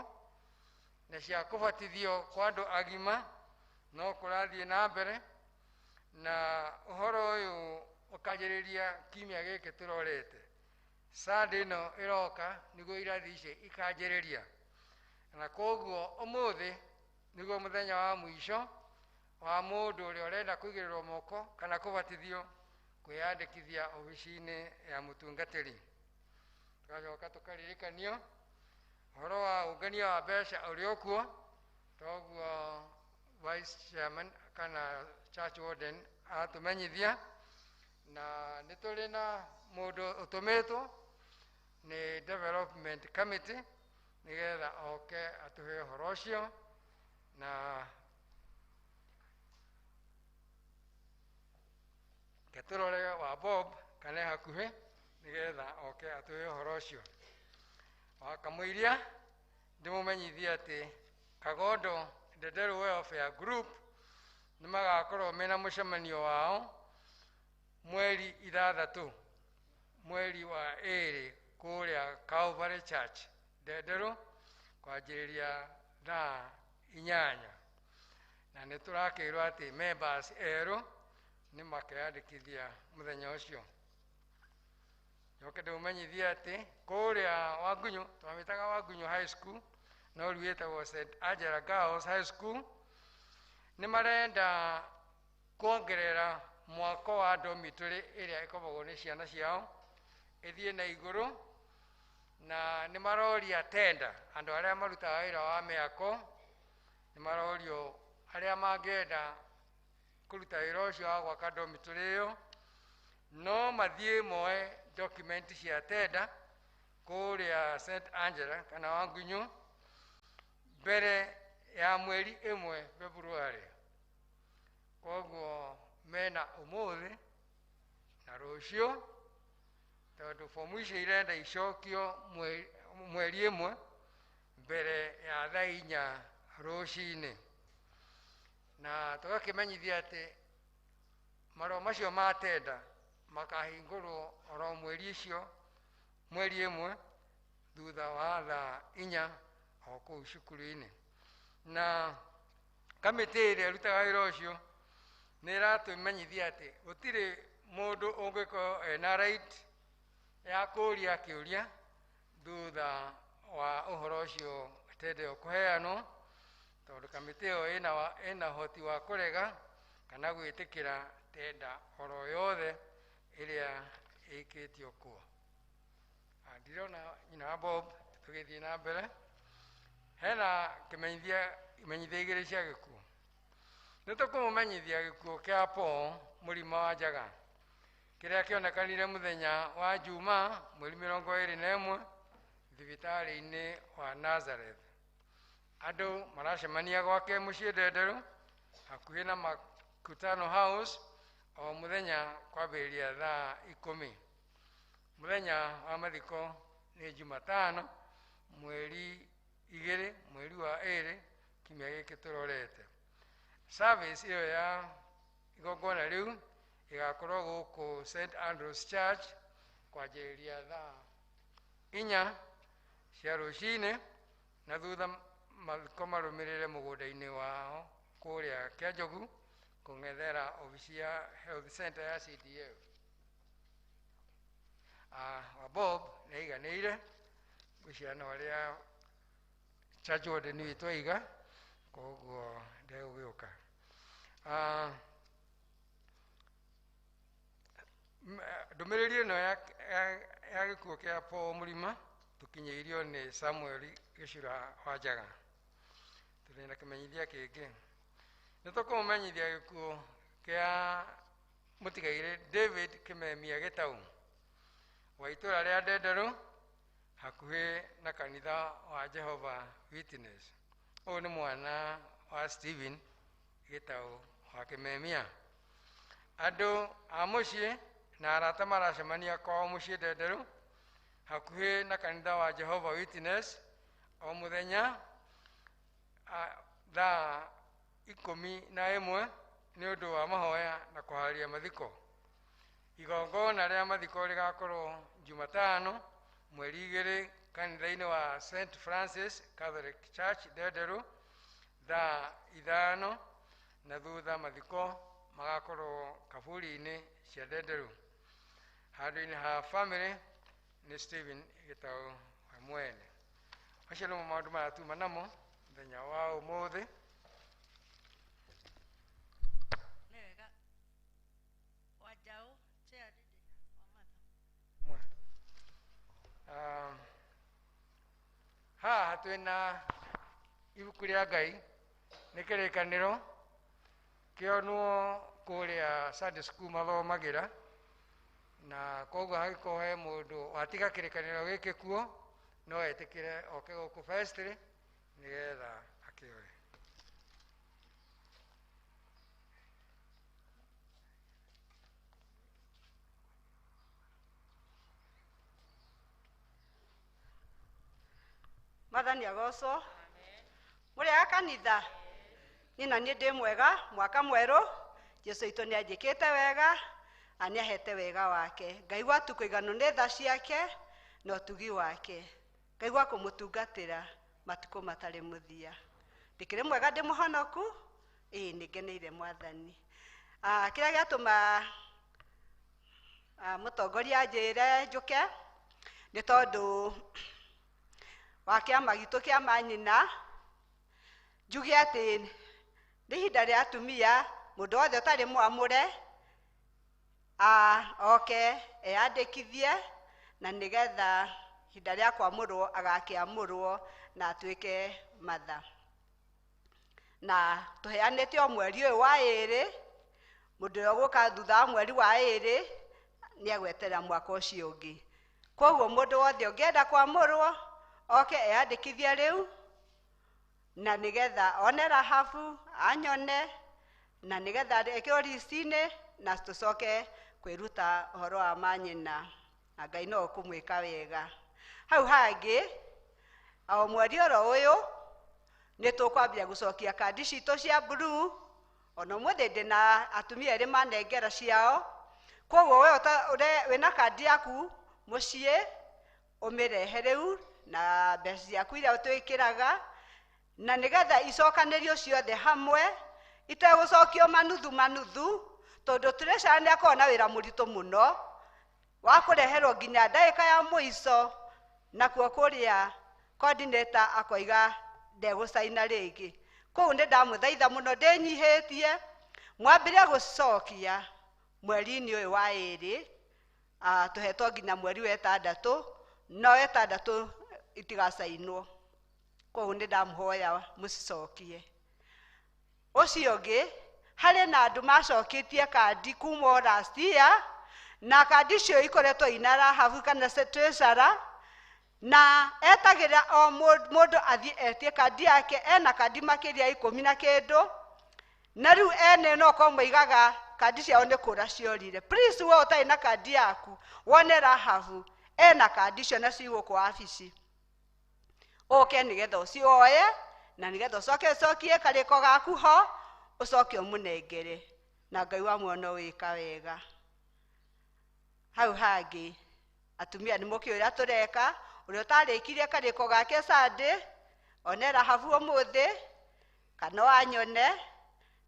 na cia kũbatithio kwa andũ agima no kũrathiĩ na mbere, na ũhoro ũyũ ũkanjĩrĩria kiumia gĩkĩ tũrorete. Sunday ĩno ĩroka nĩguo irathi icio ikanjĩrĩria, na koguo ũmũthĩ nĩguo mũthenya wa mũico wa mũndũ ũrĩa ũrenda kũigĩrĩrwo moko kana kũbatithio kwĩyandĩkithia obici-inĩ ya mũtungatĩri. Tũgacoka tũkaririkanio ũhoro wa ũngania wa mbeca ũrĩa ũkuo, toguo vice chairman kana church warden atũmenyithia, na nĩ tũrĩ na mũndũ ũtũmĩtwo nĩ development committee nĩgetha oke atũhe ũhoro ũcio, na ke tũrore wa Bob kana e hakuhĩ nĩgetha oke atũhe ũhoro ũcio. Wakamũiria ndĩmũmenyithie atĩ Kagondo Ndenderu Welfare Group nĩ magakorwo mena mũcemanio wao mweri 6 mweri wa 2 kũrĩa Calvary Church Ndenderu kwanjĩrĩria thaa 8, na nĩ tũrakĩrwo atĩ members erũ nĩ makeyandĩkithia mũthenya ũcio. Njoke ndĩmũmenyithie atĩ kũrĩa Wangunyu, twamĩtaga Wangunyu High School, no rĩu ĩtagwo St Angela Girls High School, nĩ marenda kuongerera mwako wa dormitory ĩrĩa ĩkomagwo nĩ ciana ciao ĩthiĩ na igũrũ, na nĩ maroria tenda andũ arĩa marutaga wĩra wa mĩako, nĩ marorio arĩa mangĩenda kũruta wĩra ũcio wa gwaka dormitory ĩyo no mathiĩ moe document cia tenda kũrĩa St Angela kana Wangunyu mbere ya mweri 1 February. Koguo mena ũmũthĩ na rũciũ, tondũ fomu icio irenda icokio mweri 1 mbere ya thaa 4 rũcinĩ. Na tũgakĩmenyithia atĩ marũa macio ma tenda makahingũrwo oro mweri ũcio mweri 1 thutha wa thaa 4 o kũu cukuru-inĩ. Na kamĩtĩ ĩrĩa ĩrutaga wĩra ũcio nĩ ĩratũmenyithia atĩ gũtirĩ mũndũ ũngĩkorwo ena right ya kũũria kĩũria thutha wa ũhoro ũcio tenda ĩyo kũheanwo, tondũ kamĩtĩ ĩyo ĩna ũhoti wa kũrega kana gwĩtĩkĩra tenda oro yothe ĩrĩa ĩikĩtio kuo. Ndirona nyina wa Bob tũgĩthiĩ na mbere. Hena kĩmenyithia imenyithia igĩrĩ cia gĩkuũ. Nĩ tũkũmũmenyithia gĩkuũ kĩa Paul mũrima wa Njaga kĩrĩa kĩonekanire mũthenya wa Juma mweri 21 thibitarĩ-inĩ wa Nazareth. Andũ maracemania gwake mũciĩ Ndenderu hakuhĩ na Makutano House o mũthenya kwambĩrĩria thaa 10. Mũthenya wa mathiko nĩ Jumatano mweri 2 mweri wa 2 kiumia gĩkĩ tũrorete. Service ĩyo ya igongona rĩu ĩgakorwo gũkũ St Andrews Church kwanjĩrĩria thaa 4 cia rũcinĩ, na thutha mathiko marũmĩrĩre mũgũnda-inĩ wao kũrĩa Kĩanjogu kũng'ethera obici ya Health Center ya CDF. Wa Bob nĩ aiganĩire ngwĩciria no arĩa church warden witũ aiga, koguo ndegũgĩũka. Ndũmĩrĩri ĩno ya gĩkuũ kĩa Paul Mũrima tũkinyĩirio nĩ Samuel Gĩcura wa Njaga. Tũrĩ na kĩmenyithia kĩngĩ. Nĩ tũkũmũmenyithia gĩkuũ kĩa mũtigairĩ David Kĩmemia Gĩtau wa itũũra rĩa Ndenderũ hakuhĩ na kanitha wa Jehovah Witness. Ũyũ nĩ mwana wa Stephen Gĩtau wa Kĩmemia. Andũ a mũciĩ na arata maracemania kwao mũciĩ Ndenderũ hakuhĩ na kanitha wa Jehovah Witness o mũthenya thaa 11 nĩ ũndũ wa mahoya na kũharĩria mathiko. Igongona rĩa mathiko rĩgakorwo Jumatano mweri 2 kanitha-inĩ wa St Francis Catholic Church Ndenderũ thaa 5 na thutha mathiko magakorwo kaburi-inĩ cia Ndenderũ. Handũ-inĩ ha family nĩ Stephen Gĩtau we mwene. Macio nĩmo maũndũ marĩa tuma namo mũthenya wa ũmũthĩ. Nĩ wega. Wanjaũ, chair Mwe. Haha twĩna ibuku rĩa Ngai nĩ kĩrĩkanĩro kĩonwo kũrĩa Sunday school mathomagĩra, na koguo hangĩkorwo he mũndũ watiga kĩrĩkanĩro gĩkĩ kuo no etĩkĩre oke gũkũ vestry nĩgetha akĩoe. Mwathani agocwo. Mũrĩ a kanitha, niĩ na niĩ ndĩ mwega, mwaka mwerũ, Jesũ witũ nĩ anjĩkĩte wega, na nĩ ahete wega wake. Ngaigua tu kũiganwo nĩ tha ciake na ũtugi wake. Ngaigua kũmũtungatĩra matukũ matarĩ mũthia. Ndĩkĩrĩ mwega, ndĩ mũhonoku, ĩĩ nĩ ngeneire Mwathani. Kĩrĩa gĩatũma mũtongoria anjĩre njũke nĩ tondũ wa kĩama gitũ kĩa manyina, njuge atĩ nĩ ihinda rĩa atumia, mũndũ wothe ũtarĩ mwamũre oke eyandĩkithie, na nĩgetha ihinda rĩa kwamũrwo agakĩamũrwo na atuĩke matha. Na tũheanĩte o mweri ũyũ wa 2, mũndũ ũrĩa ũgũka thutha wa mweri wa 2 nĩ agweterera mwaka ũcio ũngĩ. Koguo mũndũ wothe ũngĩenda kwamũrwo oke eyandĩkithie rĩu, na nĩgetha one Rahabu anyone, na nĩgetha ekĩrwo list-inĩ, na tũcoke kwĩruta ũhoro wa manyina, na Ngai no ũkũmwĩka wega. Hau hangĩ o mweri oro ũyũ nĩ tũkwambia gũcokia kandi citũ cia blue. Ona ũmũthĩ ndĩ na atumia erĩ manengera ciao. Koguo we wĩna kandi yaku mũciĩ ũmĩrehe rĩu na mbeca ciaku iria twĩkĩraga, na nĩgetha icokanĩrio ciothe hamwe itegũcokio manuthu manuthu, tondũ treasurer nĩ akoragwo na wĩra mũritũ mũno wa kũreherwo nginya ndagĩka ya mũico, nakuo kũrĩa coordinator akoiga ndegũcaina rĩngĩ. Kũu nĩ ndamũthaitha mũno ndĩnyihĩtie mwambĩrĩrie gũcokia mweri-inĩ ũyũ wa 2, tũhetwo nginya mweri wa 6, no 6 itigacainwo. Kũu nĩ ndamũhoya mũcicokie. Ũcio ũngĩ, harĩ na andũ macoketie kandi kuma o last year, na kandi icio ikoretwo ina Rahabu kana treasurer, na etagĩrĩra o mũndũ athiĩ etie kandi yake, ena kandi makĩria 10 na kĩndũ, na rĩu ene no korwo moigaga kandi ciao nĩ kũra ciorire. Please we ũtarĩ na kandi yaku wone Rahabu ena kandi icio na ci gũkũ wabici, ũke nĩgetha ũcioe, na nĩgetha ũcoke ũcokie karĩko gaku ho, ũcoke ũmũnengere, na Ngai wa muono wĩka wega. Hau hangĩ atumia nĩ mũkĩũĩ ũrĩa tũreka, ũrĩa ũtarĩkirie karĩko gake Sunday one Rahabu ũmũthĩ kana wanyone,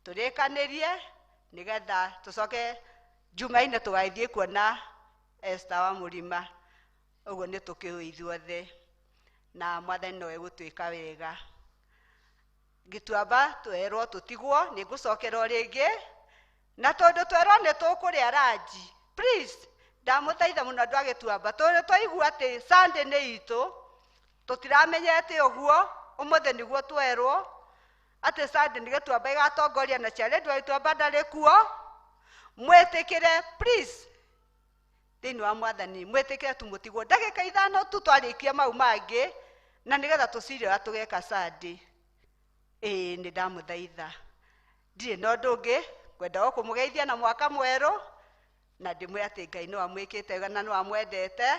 tũrĩkanĩrie nĩgetha tũcoke Jumaine tũgagĩthiĩ kuona Esther wa Mũrima. Ũguo nĩ tũkĩũĩ ithuothe, na Mwathani no egũtwĩka wega. Gĩtuamba twerwo tũtigwo nĩ ngũcokera o rĩngĩ na tondũ twerwo nĩ tũkũrĩa ranji, please ndamũthaitha mũno andũ a Gĩtuamba tondũ twaigua atĩ Sunday nĩ itũ tũtiramenyete ũguo ũmũthĩ nĩguo twerwo atĩ Sunday nĩ Gĩtuamba ĩgatongoria na ciarĩ wa Gĩtuamba ndarĩ kuo. Mwĩtĩkĩre please thĩinĩ wa mwathani mwĩtĩkĩre tũmũtigwo ndagĩka 5 tu twarĩkia mau mangĩ na nĩgetha tũcire ũrĩa tũgeka Sunday. Ĩĩ nĩ ndamũthaitha ndirĩ na ũndũ ũngĩ ngwenda o kũmũgeithia na mwaka mwerũ na ndĩmwĩre atĩ Ngai no amwĩkĩte wega na no amwendete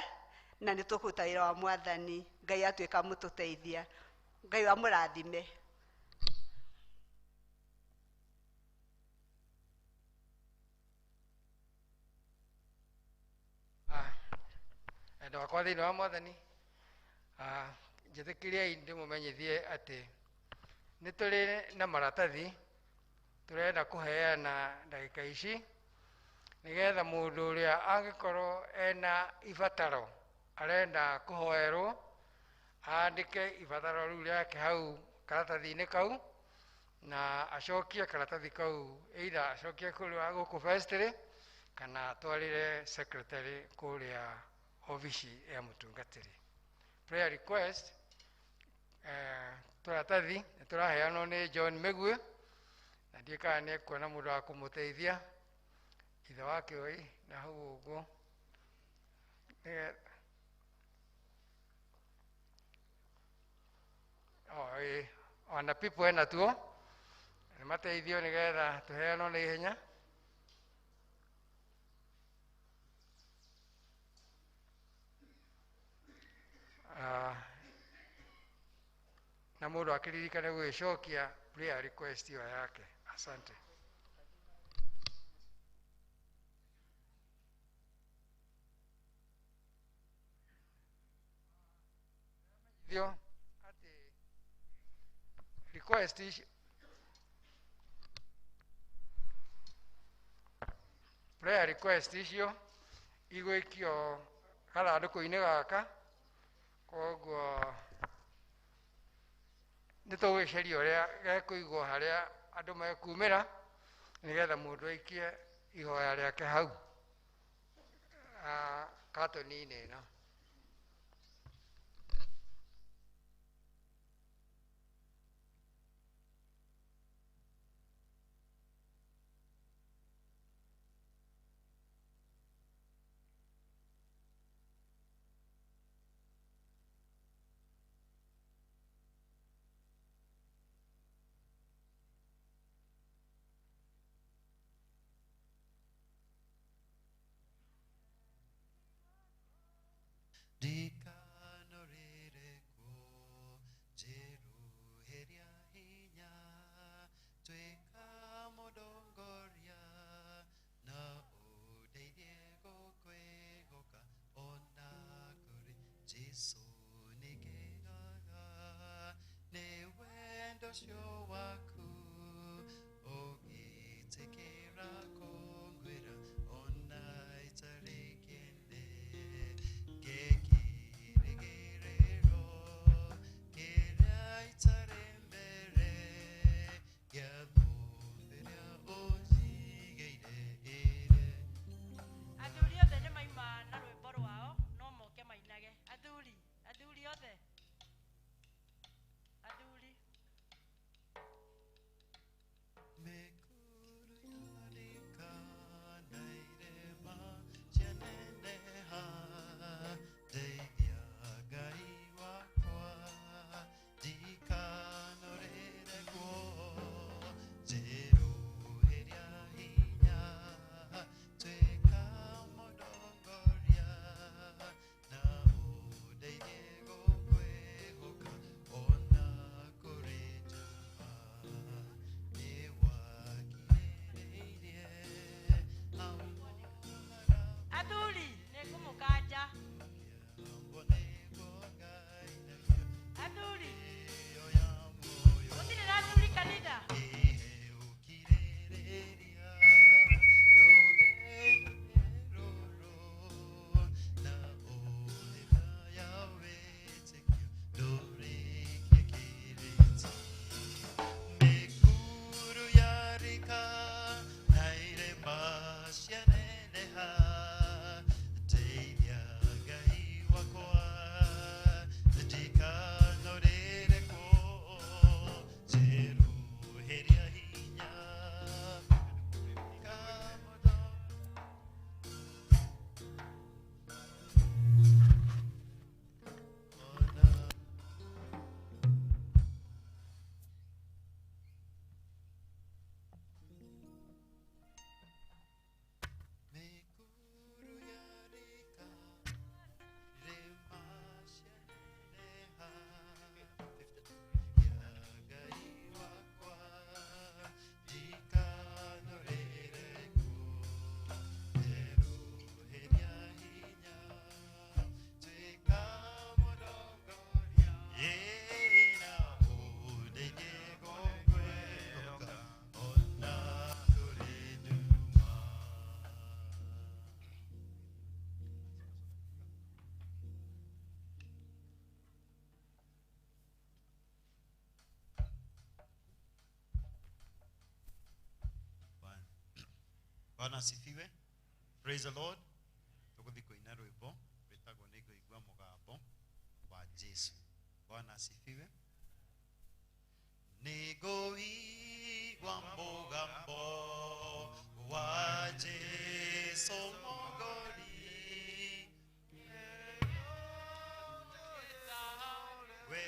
na nĩ tũkũruta wĩra wa mwathani. Ngai atuĩka mũtũteithia. Ngai amũrathime. Andũ akwa thĩinĩ wa mwathani, njĩtĩkĩriai ndĩmũmenyithie atĩ nĩ tũrĩ na maratathi tũrenda kũheana ndagĩka ici nĩgetha mũndũ ũrĩa angĩkorwo ena ibataro arenda kũhoerwo andĩke ibataro rĩu rĩake hau karatathi-inĩ kau na acokie karatathi kau either acokie kũrĩa gũkũ vestry kana atwarĩre secretary kũrĩa obici ya mũtungatĩri. Prayer request tũratathi nĩ tũraheanwo nĩ John Mĩguĩ na ndiũĩ kana nĩ ekuona mũndũ wa kũmũteithia ithe wa Kĩoi na hau ũguo. Ona people ena tuo nĩ mateithio nĩgetha tũheanwo na ihenya. Na mũndũ akĩririkane gũgĩcokia prayer request ĩyo yake. Asante. Thio atĩ request ici prayer request icio igũikio gathandũkũ-inĩ gaka koguo nĩ tũgũgĩcaria ũrĩa gekũigwo harĩa andũ mekumĩra nĩgetha mũndũ aikie ihoya rĩake hau katoni-inĩ ĩno. Athuri othe nĩ maima na rwĩmbo rwao no moke mainage. Athuri, athuri othe. Athuri. Bwana asifiwe. Praise the Lord. Tuguthi kuina rwimbo rwitagwo ni ngũigua mũgambo wa Jesu. Bwana asifiwe. Nĩngũigua mũgambo wa Jesu mũgũri. We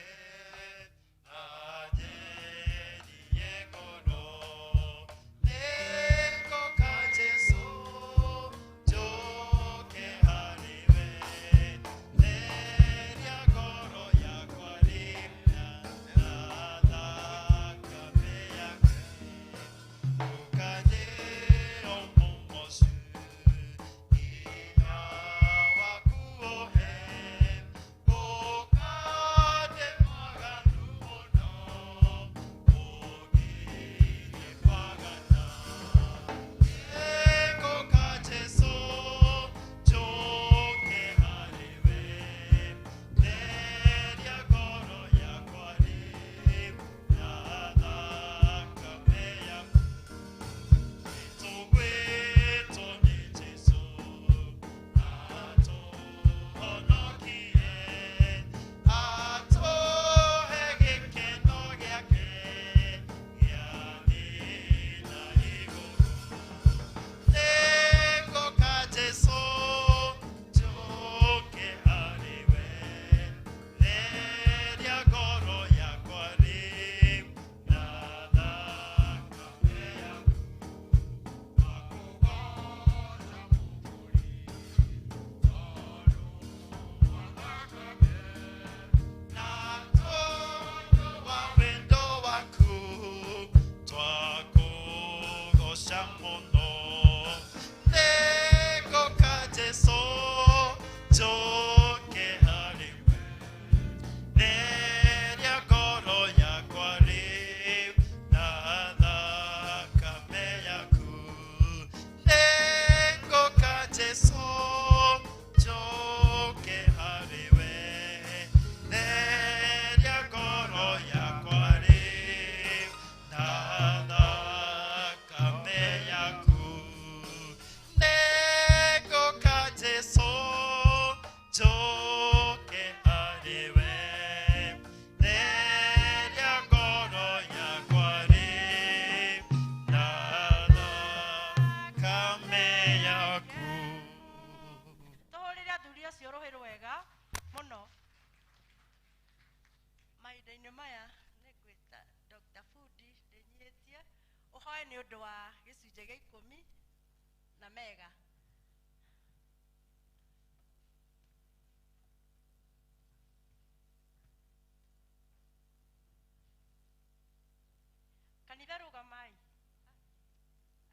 kanitha rugamai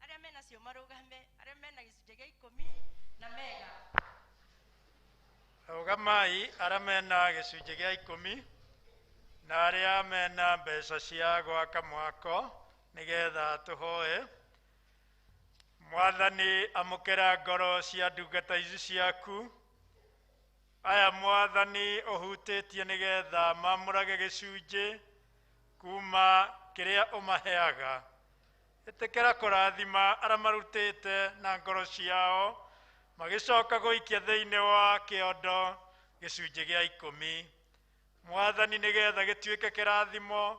aria mena cio marugame aria mena gicunjĩ gĩa ikũmi na mega. Rugamai aria mena gĩcunjĩ gĩa ikũmi na aria mena mbeca cia gwaka mwako nĩgetha tũhoe. Mwathani, amũkĩra ngoro cia ndungata ici ciaku. Aya Mwathani ũhutĩtie nĩgetha mamũrage gĩcunjĩ kuma kĩrĩa ũmaheaga. Ĩtĩkĩra kũrathima arĩa marutĩte na ngoro ciao magĩcoka gũikia thĩinĩ wa kĩondo gĩcunjĩ gĩa ikũmi. Mwathani, nĩgetha gĩtuĩke kĩrathimo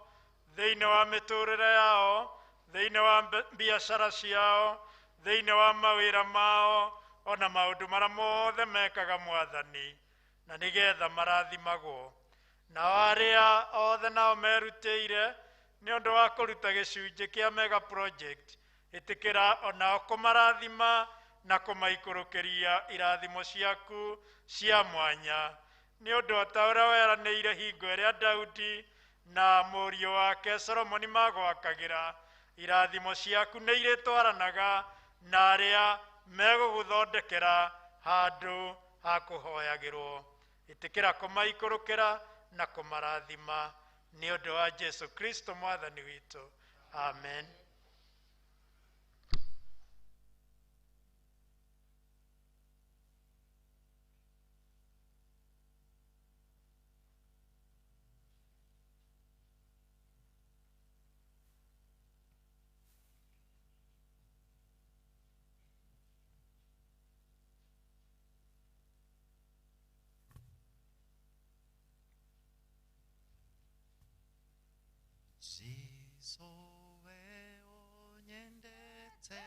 thĩinĩ wa mĩtũrĩre yao, thĩinĩ wa biacara ciao, thĩinĩ wa mawĩra mao, ona maũndũ marĩa mothe mekaga Mwathani, na nĩgetha marathimagwo. Nao arĩa othe nao merutĩire nĩ ũndũ wa kũruta gĩcunjĩ kĩa mega project, ĩtĩkĩra onao kũmarathima na kũmaikũrũkĩria irathimo ciaku cia mwanya, nĩ ũndũ o ta ũrĩa weranĩire hingo ĩrĩa Daudi na mũriũ wake Solomoni magwakagĩra. Irathimo ciaku nĩ irĩtwaranaga na arĩa megũgũthondekera handũ ha kũhoyagĩrwo. Ĩtĩkĩra kũmaikũrũkĩra na kũmarathima nĩ ũndũ wa Jesu Kristo Mwathani witũ. Amen. Jesu we ũnyendete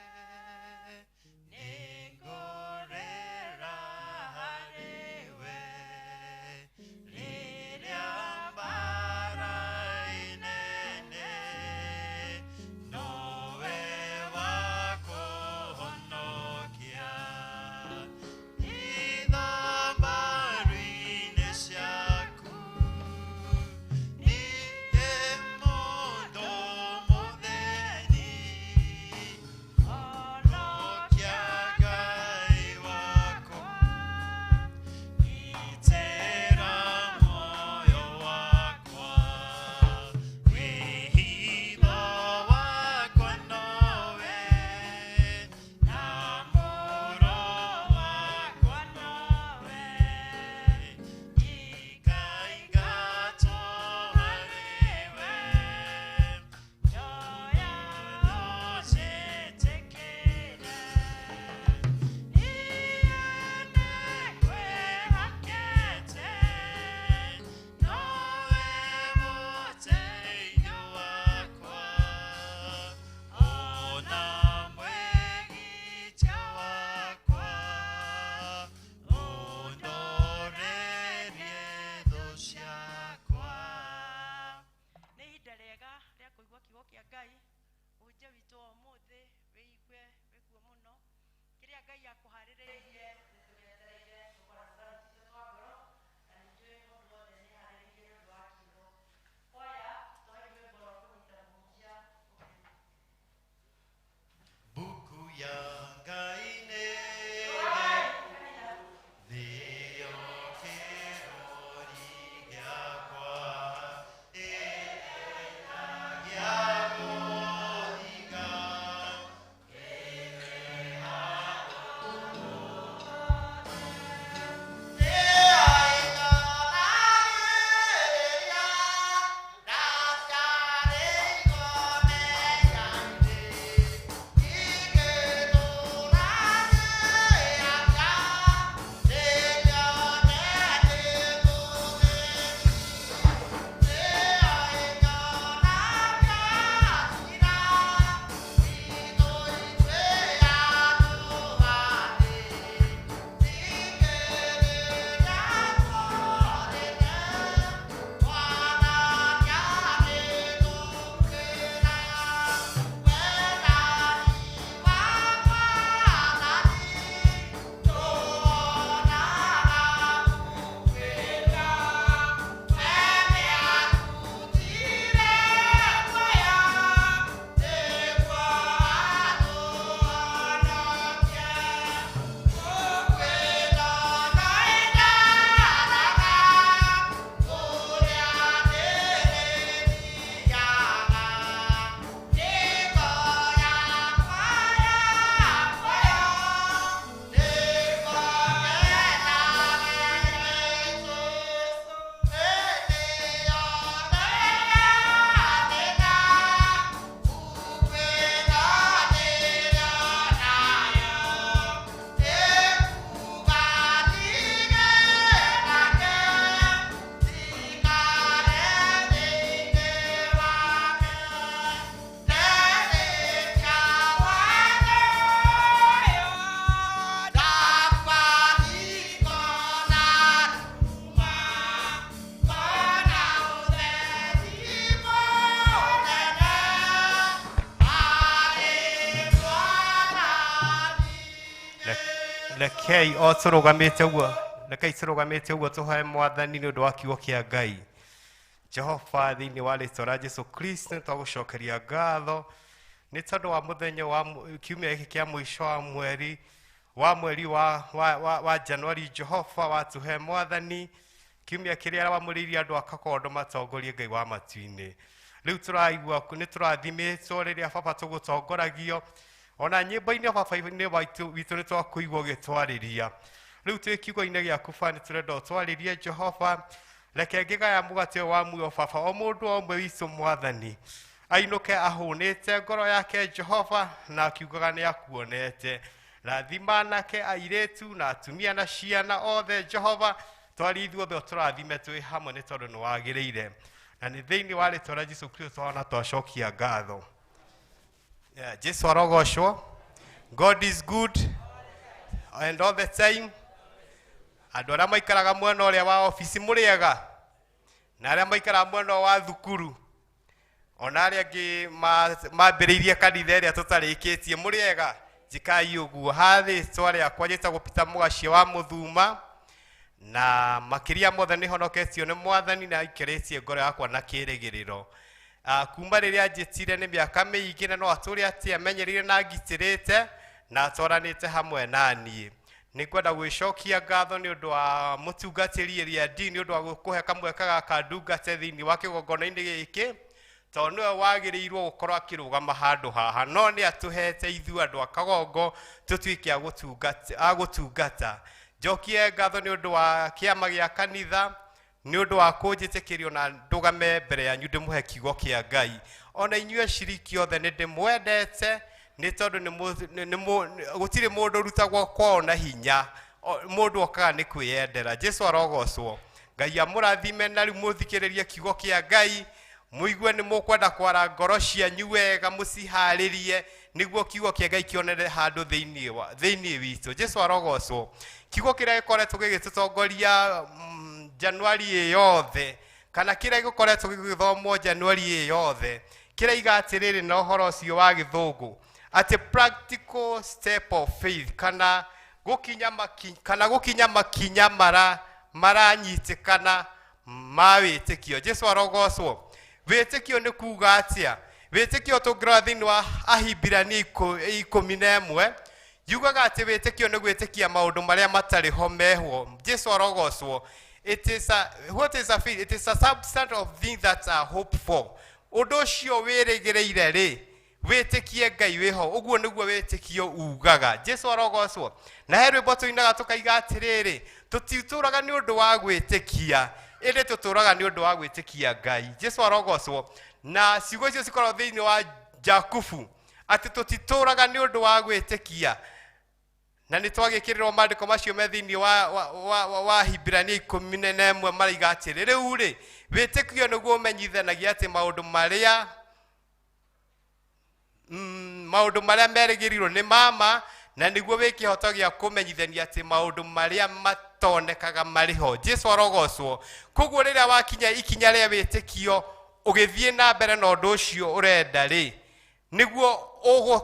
nĩngũrĩra harĩ we rĩrĩa mbara inene nowe wa kũhonokia ithambaru-inĩ ciaku niĩ mũndũ mũthĩni honokia Ngai wakwa gitĩra muoyo wakwa wĩhitho wakwa nowe na mũro wakwa nowe ikaingatwo harĩ we njoya njĩtĩkĩre niĩ nĩngwĩhokete nowe mũteithio wakwa ona mwĩgitia wakwa ũndorerie thũ ciakwa. Nĩ ihinda rĩega rĩa kũigua kiugo kĩa Ngai. Ũhunjia witũ wa ũmũthĩ wĩigue wĩkuo mũno kĩrĩa Ngai akũharĩrĩirie. Nĩtũgetereire tũkora tũtarutĩte twa ngoro na nĩnjũĩ mũndũ wothe nĩaharĩrĩirie nĩ ũndũ wa kiugo. Kwaya twae rwĩmbo rwa kũnyita mũhunjia ũgeni. Buku ya Ngai nĩ nĩyo kĩrori gĩakwa ĩrĩa gĩa gũthiga Rekei o tũrũgamĩte ũguo, rekei tũrũgamĩte ũguo tũhoe mwathani nĩ ũndũ wa kiugo kĩa Ngai. Jehova, thĩinĩ wa rĩtwa rĩa Jesu Kristo nĩtwagũcokeria ngatho nĩ tondũ wa mũthenya wa kiumia gĩkĩ kĩa mũico wa mweri wa mweri wa, wa, wa, wa Januari. Jehova watũhe mwathani kiumia kĩrĩa wamũrĩirie andũ a Kakondo matongorie Ngai wa matu-inĩ. Rĩu tũraigua nĩ tũrathimĩtwo rĩrĩa baba tũgũtongoragio ona nyĩmbo-inĩ baba-inĩ witũ nĩ twakũigua ũgĩtwarĩria. Rĩu twĩ kiugo-inĩ gĩaku baba nĩ tũrenda ũtwarĩrie Jehova. Reke ngĩgaya mũgate ũyũ wa muoyo baba o mũndũ o ũmwe witũ mwathani ainũke ahũnĩte ngoro yake Jehova na akiugaga nĩ akuonete. Rathima anake airĩtu na atumia na ciana othe Jehova, twari ithuothe ũtũrathime twĩ hamwe nĩ tondũ nĩ wagĩrĩire. Na nĩ thĩinĩ wa rĩtwa rĩa Jesu Kristo twana twacokia ngatho. Yeah, Jesu arogocwo. God is good and all the time. Andũ arĩa maikaraga mwena ũrĩa wa obici mũrĩega, na arĩa maikaraga mwena wa thukuru, ona arĩa angĩ mambĩrĩirie kanitha ĩrĩa tũtarĩkĩtie mũrĩega, njikai ũguo. Ha rĩtwa rĩakwa njĩtagwo Peter Mũgaciĩ wa Mũthuma, na makĩria mothe nĩ honoketio nĩ Mwathani na aikĩrĩtie ngoro yakwa na kĩrĩgĩrĩro. Kuma rĩrĩa njĩtire nĩ mĩaka mĩingĩ, na no atũre atĩ amenyereire na ngitĩrĩte na atwaranĩte hamwe na niĩ. Nĩ ngwenda gwĩcokia ngatho nĩ ũndũ wa mũtungatĩri ĩrĩa ndi, nĩ ũndũ wa gũkũhe kamweke gaka ndungate thĩinĩ wa kĩgongona-inĩ gĩkĩ, tondũ nĩwe wagĩrĩirwo gũkorwo akĩrũgama handũ haha, no nĩ atũhete ithuĩ andũ a Kagongo tũtuĩke a gũtungata. Njokie ngatho nĩ ũndũ wa kĩama gĩa kanitha, nĩ ũndũ wa kũnjĩtĩkĩrio na ndũgame mbere yanyu ndĩmũhe kiugo kĩa Ngai. Ona inyuĩ aciriki othe nĩ ndĩmwendete, nĩ tondũ gũtirĩ mũndũ ũrutagwo kwao na hinya, mũndũ okaga nĩ kwĩyendera. Jesu arogocwo. Ngai amũrathime. Na rĩu mũthikĩrĩrie kiugo kĩa Ngai, mũigue nĩ mũkwenda kwara ngoro cianyu wega, mũciharĩrie nĩguo kiugo kĩa Ngai kĩonere handũ thĩinĩ witũ. Jesu arogocwo. Kiugo kĩrĩa gĩkoretwo gĩgĩtũtongoria Januari ĩ yothe, kana kĩrĩa gĩkoretwo gĩgĩthomwo Januari ĩ yothe, kĩraiga atĩrĩrĩ na ũhoro ũcio wa gĩthũngũ atĩ practical step of faith, kana gũkinya makinya maranyitĩkana ma wĩtĩkio. Jesu arogocwo. Wĩtĩkio nĩ kuga atĩa? Wĩtĩkio tũngĩrora thĩinĩ wa Ahibirania 11 yugaga atĩ wĩtĩkio nĩ gwĩtĩkia maũndũ marĩa matarĩ ho mehwo. Jesu arogocwo. What is a faith? It is a substance of things that are hoped for. Ũndũ ũcio wĩrĩgĩrĩire rĩ, wĩtĩkie Ngai wĩho. Ũguo nĩguo wĩtĩkio ugaga. Jesu arogocwo. Na he rwĩmbo tũinaga tũkaiga atĩrĩrĩ, tũtitũraga nĩ ũndũ wa gwĩtĩkia, ĩndĩ tũtũraga nĩ ũndũ wa gwĩtĩkia Ngai. Jesu arogocwo. Na ciugo icio cikoragwo thĩinĩ wa Jakubu, atĩ tũtitũraga nĩ ũndũ wa gwĩtĩkia. Na nĩ twagĩkĩrĩrwo maandĩko macio me thĩinĩ wa Hibirania 11 maraiga atĩrĩ, rĩu rĩ, wĩtĩkio nĩguo ũmenyithanagia atĩ maũndũ marĩa merĩgĩrĩirwo nĩ mama, na nĩguo wĩ kĩhoto gĩa kũmenyithania atĩ maũndũ marĩa matonekaga marĩ ho. Jesu arogocwo. Koguo rĩrĩa wakinya ikinya rĩa wĩtĩkio ũgĩthiĩ na mbere na ũndũ ũcio ũrenda rĩ, nĩguo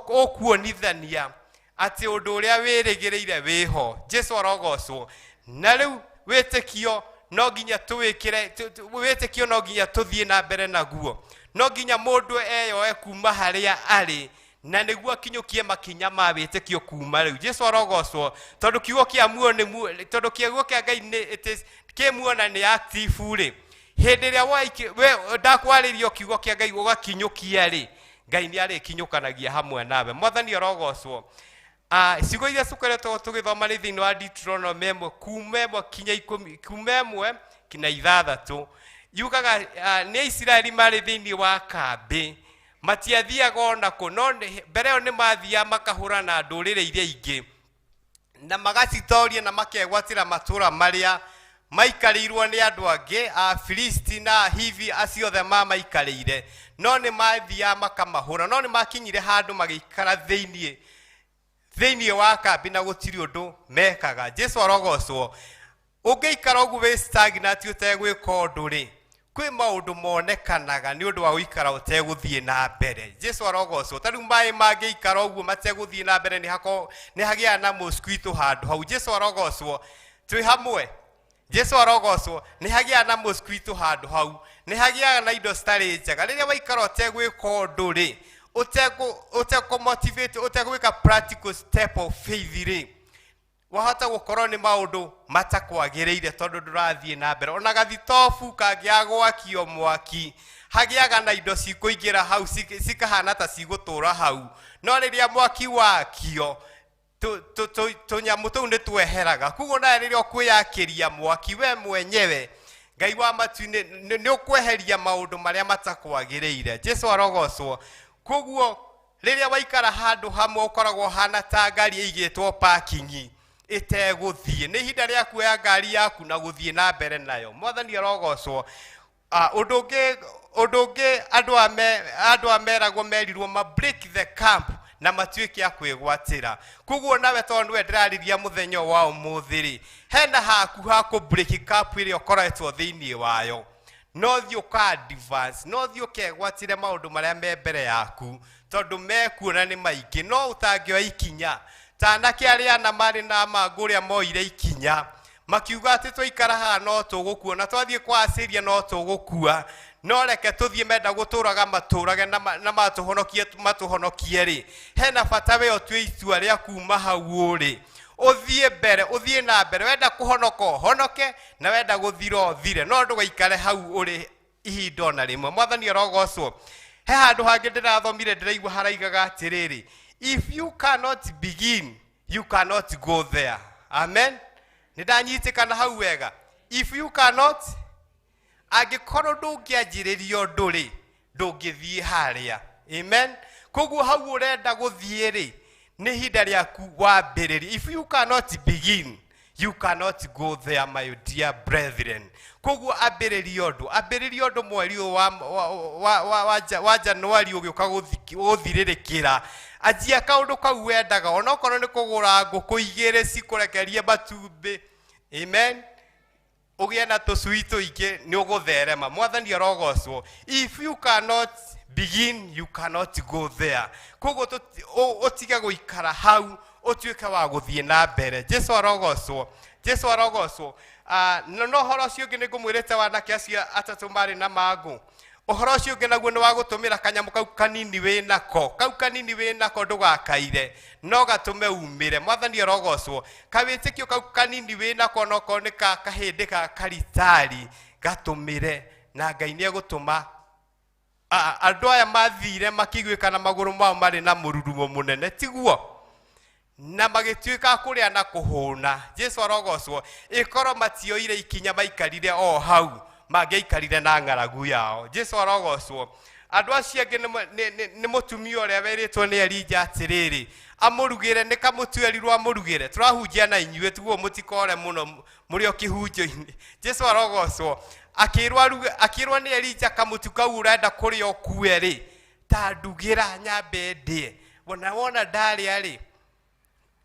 ũkuonithania atĩ ũndũ ũrĩa wĩrĩgĩrĩire wĩho. Jesu arogocwo. Na rĩu wĩtĩkio no nginya tũwĩkĩre, wĩtĩkio no nginya tũthiĩ na mbere naguo. No nginya mũndũ eyoe kuma harĩa arĩ, na nĩguo akinyũkie makinya ma wĩtĩkio kuma rĩu. Jesu arogocwo. Tondũ kiugo kĩa muoyo nĩ tondũ kiugo kĩa Ngai nĩ, it is, kĩ muoyo na nĩ active rĩ. Hĩndĩ ĩrĩa we ndakwarĩrio kiugo kĩa Ngai ũgakinyũkia rĩ, Ngai nĩ arĩkinyũkanagia hamwe nawe. Mwathani arogocwo. Ciugo iria tũkoretwo tũgĩthoma nĩ thĩinĩ wa Deuteronomy 1, kuma 1 kinya 10, kuma 1 kinya 6. Yugaga, nĩ Aisiraeli marĩ thĩinĩ wa kambĩ, matiathiaga ona kũ, no mbere ĩyo nĩ mathiaga makahũrana na ndũrĩrĩ iria ingĩ, na magacitoria na makegwatĩra matũũra marĩa maikarĩirwo nĩ andũ angĩ, Afilisti na Ahivi, acio othe mamaikarĩire, no nĩ mathiaga makamahũra, no nĩ makinyire handũ magĩikara thĩinĩ wa kambĩ na gũtirĩ ũndũ mekaga. Jesu arogocwo. Ũngĩikara ũguo wĩ stagnant ũtegwĩka ũndũ rĩ, kwĩ maũndũ monekanaga nĩ ũndũ wa gũikara ũtegũthiĩ na mbere. Jesu arogocwo. Ta rĩu maĩ mangĩikara ũguo mategũthiĩ na mbere, nĩ hagĩaga na mosquito handũ hau. Jesu arogocwo. Twĩ hamwe. Jesu arogocwo. Nĩ hagĩaga na mosquito handũ hau, nĩ hagĩaga na indo citarĩ njega. Rĩrĩa waikara ũtegwĩka ũndũ rĩ, ũtekũ-motivate, ũtegwĩka practical step of faith rĩ, wahota gũkorwo nĩ maũndũ matakwagĩrĩire tondũ ndũrathiĩ na mbere. Ona gathitobu kangĩaga gwakio mwaki, hagĩaga na indo cikũingĩra hau, cikahana ta cigũtũra hau, no rĩrĩa mwaki wakio, tũnyamũ tũu nĩ tweheraga. Koguo nawe rĩrĩa ũkwĩyakĩria mwaki we mwenyewe, Ngai wa matu-inĩ nĩ ũkweheria maũndũ marĩa matakwagĩrĩire. Jesu arogocwo. Koguo rĩrĩa waikara handũ hamwe ũkoragwo ũhana ta ngari ĩigĩtwo parking ĩtegũthiĩ. Nĩ ihinda rĩa kuoya ngari yaku na gũthiĩ na mbere nayo. Mwathani arogocwo. Ũndũ ũngĩ andũ ameragwo merirwo ma break the camp na matuĩke a kwĩgwatĩra. Koguo nawe tondũ nĩwe ndĩrarĩria mũthenya wa ũmũthĩ rĩ, hena haku ha kũ break camp ĩrĩa ũkoretwo thĩinĩ wayo. No thiĩ ũka advance, no thiĩ ũkegwatĩre maũndũ marĩa me mbere yaku, tondũ mekuona nĩ maingĩ, no ũtangĩoya ikinya. Ta anake arĩa ana marĩ na mangũ ũrĩa moire ikinya, makiuga atĩ twaikara haha no tũgũkua, na twathiĩ kwa Asiria no tũgũkua, no reke tũthiĩ, menda gũtũraga matũrage na matũhonokie matũhonokie rĩ, hena bata we ũtue itua rĩa kuma hau ũrĩ, ũthiĩ mbere, ũthiĩ na mbere. Wenda kũhonoka ũhonoke, na wenda gũthira ũthire, no ndũgaikare hau ũrĩ ihinda ona rĩmwe. Mwathani arogocwo. He handũ hangĩ ndĩrathomire ndĩraigua haraigaga atĩrĩrĩ, if you cannot begin, you cannot go there. Amen. Nĩ ndanyitĩkana hau wega? If you cannot, angĩkorwo ndũngĩanjĩrĩria ũndũ rĩ, ndũngĩthiĩ harĩa. Amen. Koguo hau ũrenda gũthiĩ rĩ, nĩ ihinda rĩaku wambĩrĩrie. If you cannot begin, you cannot go there, my dear brethren. Koguo ambĩrĩria ũndũ, ambĩrĩria ũndũ mweri ũyũ wa Januari ũgĩũka gũthirĩrĩkĩra. Anjia kaũndũ kau wendaga, onokorwo nĩ kũgũra ngũkũ igĩrĩ cikũrekerie matumbĩ. Amen. Ũgĩe na tũcui tũingĩ, nĩ ũgũtherema. Mwathani arogocwo. If you cannot begin, you cannot go there. Koguo ũtige gũikara hau, ũtuĩke wa gũthiĩ na mbere. Jesu arogocwo. Jesu arogocwo. No ũhoro ũcio ũngĩ nĩ ngũmwĩrĩte wa anake acio atatũ marĩ na mangũ. Ũhoro ũcio ũngĩ naguo nĩ wa gũtũmĩra kanyamũ kau kanini wĩ nako, kau kanini wĩ nako ndũgakaire, no gatũme umĩre. Mwathani arogocwo. Kawĩtĩkio kau kanini wĩ nako, onokorwo nĩ ka kahĩndĩ ka karitari, gatũmĩre, na Ngai nĩ egũtũma. Andũ aya mathire makĩiguĩka na magũrũ mao marĩ na mũrurumo mũnene, tiguo? Na magĩtuĩka kũrĩa na kũhũna. Jesu arogocwo. Ĩkorwo matioire ikinya, maikarire o hau, mangĩaikarire na ng'aragu yao. Jesu arogocwo. Andũ acio angĩ nĩ mũtumia ũrĩa werĩtwo nĩ Elija atĩrĩrĩ, amũrugĩre, nĩ kamũtu erirwo amũrugĩre. Tũrahunjia na inyuĩ, tiguo mũtikore mũno mũrĩ o kĩhunjio-inĩ. Jesu arogocwo. Akĩrwo aruge, akĩrwo nĩ Elija, kamũtu kau ũrenda kũrĩa ũkue rĩ, ta ndugĩra nyambe ndĩe. Wona wona ndarĩa rĩ,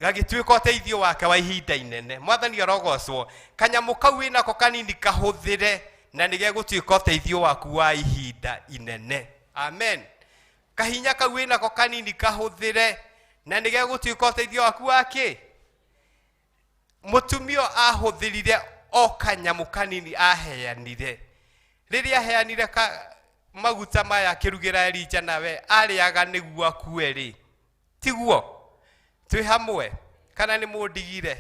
gagĩtuĩka ũteithio wake wa ihinda inene. Mwathani arogocwo. Kanyamũ kau wĩnako kanini kahũthĩre, na nĩ gegũtuĩka ũteithio waku wa ihinda inene. Amen. Kahinya kau wĩnako kanini kahũthĩre, na nĩ gegũtuĩka ũteithio waku wa kĩ? Mũtumia ahũthĩrire o kanyamũ kanini aheanire. Rĩrĩa aheanire maguta maya akĩrugĩra Elija, nawe arĩaga nĩguo akue rĩ, tiguo? Twĩ hamwe kana nĩ mũndigire?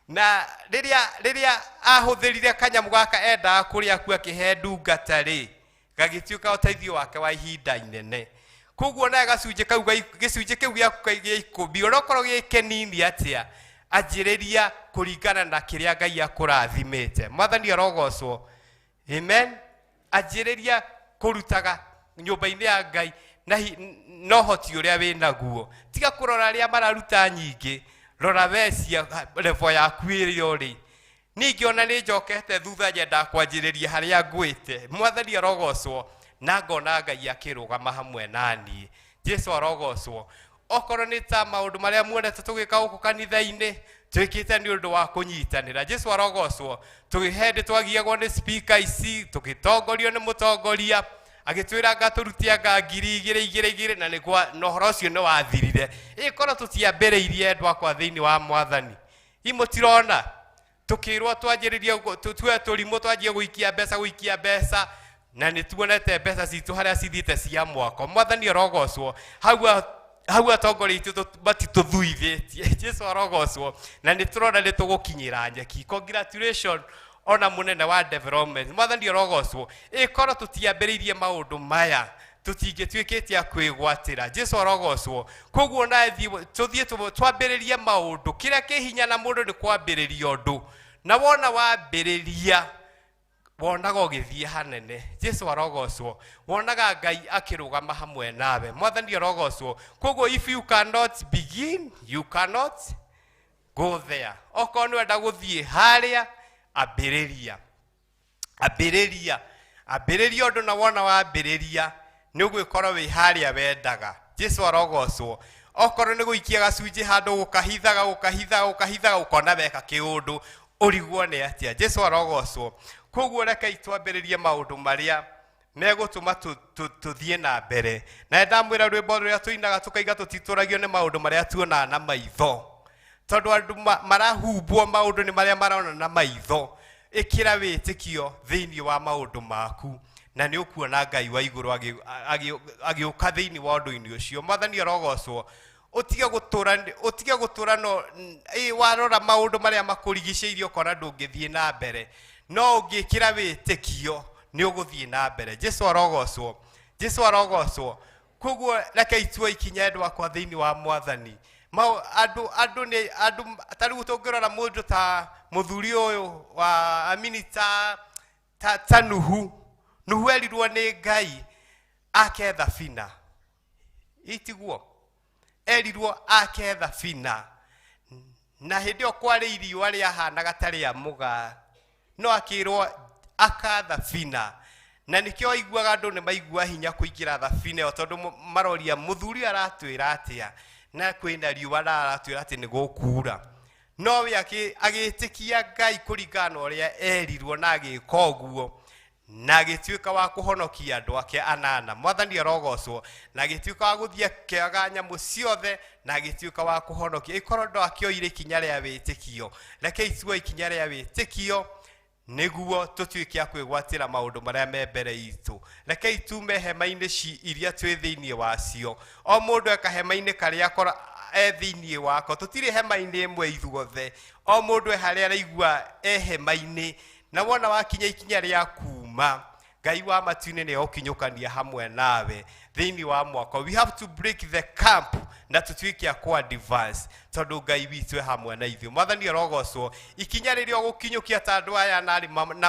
Na rĩrĩa ahũthĩrire kanyamũ gaka endaga kũrĩa akue akĩhe ndungata rĩ, gagĩtuĩka ũteithio wake wa ihinda inene. Koguo nawe gacunjĩ kau gĩcunjĩ kĩu gĩaku gĩa ikũmi, onokorwo gĩ kĩnini atĩa, anjĩrĩria kũringana na kĩrĩa Ngai akũrathimĩte. Mwathani arogocwo. Amen. Anjĩrĩria kũrutaga nyũmba-inĩ ya Ngai na ũhoti ũrĩa wĩ naguo. Tiga kũrora arĩa mararuta nyingĩ, rora we cia level yaku ĩrĩa ũrĩ. Ningĩ ona nĩ njokete thutha, nyendaga kwanjĩrĩria harĩa ngwĩte. Mwathani arogocwo. Na ngona Ngai akĩrũgama hamwe na niĩ. Jesu arogocwo. Okorwo nĩ ta maũndũ marĩa muonete tũgĩka gũkũ kanitha-inĩ, twĩkĩte nĩ ũndũ wa kũnyitanĩra. Jesu arogocwo. Tũgĩhĩndĩ twagiagwo nĩ speaker ici, tũgĩtongorio nĩ mũtongoria agĩtwĩra anga tũrute anga ngiri igĩrĩ igĩrĩ igĩrĩ, na nĩgwa na ũhoro ũcio nĩ wathirire. Ĩkorwo tũtiambĩrĩirie, endwa akwa thĩinĩ wa Mwathani, imũtirona tukirwo twanjĩrĩrie tuoe tũrimũ, twanjie gũikia mbeca, gũikia mbeca, na nĩ tuonete mbeca citũ harĩa cithiĩte cia mwako. Mwathani arogocwo. Hau atongoria aitũ matitũthuithĩtie. Jesu arogocwo. Na nĩ tũrona nĩ tũgũkinyĩra nyeki. Congratulation ona mũnene wa development. Mwathani arogocwo. Ĩkorwo tũtiambĩrĩirie maũndũ maya, tũtingĩtuĩkĩte a kwĩgwatĩra. Jesu arogocwo. Koguo na tũthiĩ twambĩrĩrie maũndũ. Kĩrĩa kĩ hinya na mũndũ nĩ kwambĩrĩria ũndũ, na wona wambĩrĩria wonaga ũgĩthiĩ hanene. Jesu arogocwo. Wonaga Ngai akĩrũgama hamwe nawe. Mwathani arogocwo. Koguo if you cannot begin, you cannot go there. Okorwo nĩ wenda gũthiĩ harĩa, ambĩrĩria. Ambĩrĩria, ambĩrĩria ũndũ, na wona wambĩrĩria nĩ ũgwĩkorwo wĩ harĩa wendaga. Jesu arogocwo. Okorwo nĩ gũikia gacunjĩ handũ, gũkahithaga, gũkahithaga, gũkahithaga, ũkona weka kĩũndũ, ũrigwo nĩ atĩa. Jesu arogocwo. Koguo rekei twambĩrĩrie maũndũ marĩa megũtũma tũthiĩ na mbere. Na ndamwĩra rwĩmbo rũrĩa tũinaga tũkaiga tũtitũragio nĩ maũndũ marĩa tuonaga na maitho, tondũ andũ marahumbwo maũndũ nĩ marĩa marona na maitho. Ĩkĩra wĩtĩkio thĩinĩ wa maũndũ maku na nĩ ũkuona Ngai wa igũrũ agĩũka thĩinĩ wa ũndũ-inĩ ũcio. Mwathani arogocwo. Ũtige gũtũra, ũtige gũtũra no ĩ warora maũndũ marĩa makũrigicĩirie ũkona ndũngĩthiĩ na mbere, no ũngĩkĩra wĩtĩkio nĩ ũgũthiĩ na mbere. Jesu arogocwo. Jesu arogocwo. Koguo rekei tuoe ikinya, endwa akwa, thĩinĩ wa Mwathani. Andũ andũ nĩ andũ ta rĩu tũngĩrora mũndũ ta mũthuri ũyũ wa amini ta Nuhu. Nuhu erirwo nĩ Ngai ake thabina, itiguo? Erirwo ake thabina, na hĩndĩ ĩyo kwarĩ iriũa rĩahanaga ta rĩa mũgaa, no akĩrwo aka thabina. Na nĩkĩo aiguaga andũ nĩ maigua hinya kũingĩra thabina ĩyo, tondũ maroria mũthuri ũyũ aratwĩra atĩa na kwĩna riũa na aratwĩra atĩ nĩ gũkura. No we agĩtĩkia Ngai kũringana na ũrĩa erirwo na agĩka ũguo, na agĩtuĩka wa kũhonokia andũ ake anana. Mwathani arogocwo. Na agĩtuĩka wa gũthiĩ akĩoyaga nyamũ ciothe na agĩtuĩka wa kũhonokia. Ĩkorwo ndakĩoire ikinya rĩa wĩtĩkio, rekei tuoe ikinya rĩa wĩtĩkio nĩguo tũtuĩke a kwĩgwatĩra maũndũ marĩa me mbere itũ. Rekei tume hema-inĩ iria twĩ thĩinĩ wacio. O mũndũ eka hema-inĩ karĩa akora e thĩinĩ wako. Tũtirĩ hema-inĩ ĩmwe ithuothe, o mũndũ e harĩa araigua e hema-inĩ. Na wona wakinya ikinya rĩa kuma, Ngai wa matu-inĩ nĩ egũkinyũkania hamwe nawe thĩinĩ wa mwaka. We have to break the camp na tũtuĩke a kũ advance, tondũ Ngai witũ e hamwe na ithuĩ. Mwathani arogocwo. Ikinya rĩrĩa ũgũkinyũkia ta andũ aya na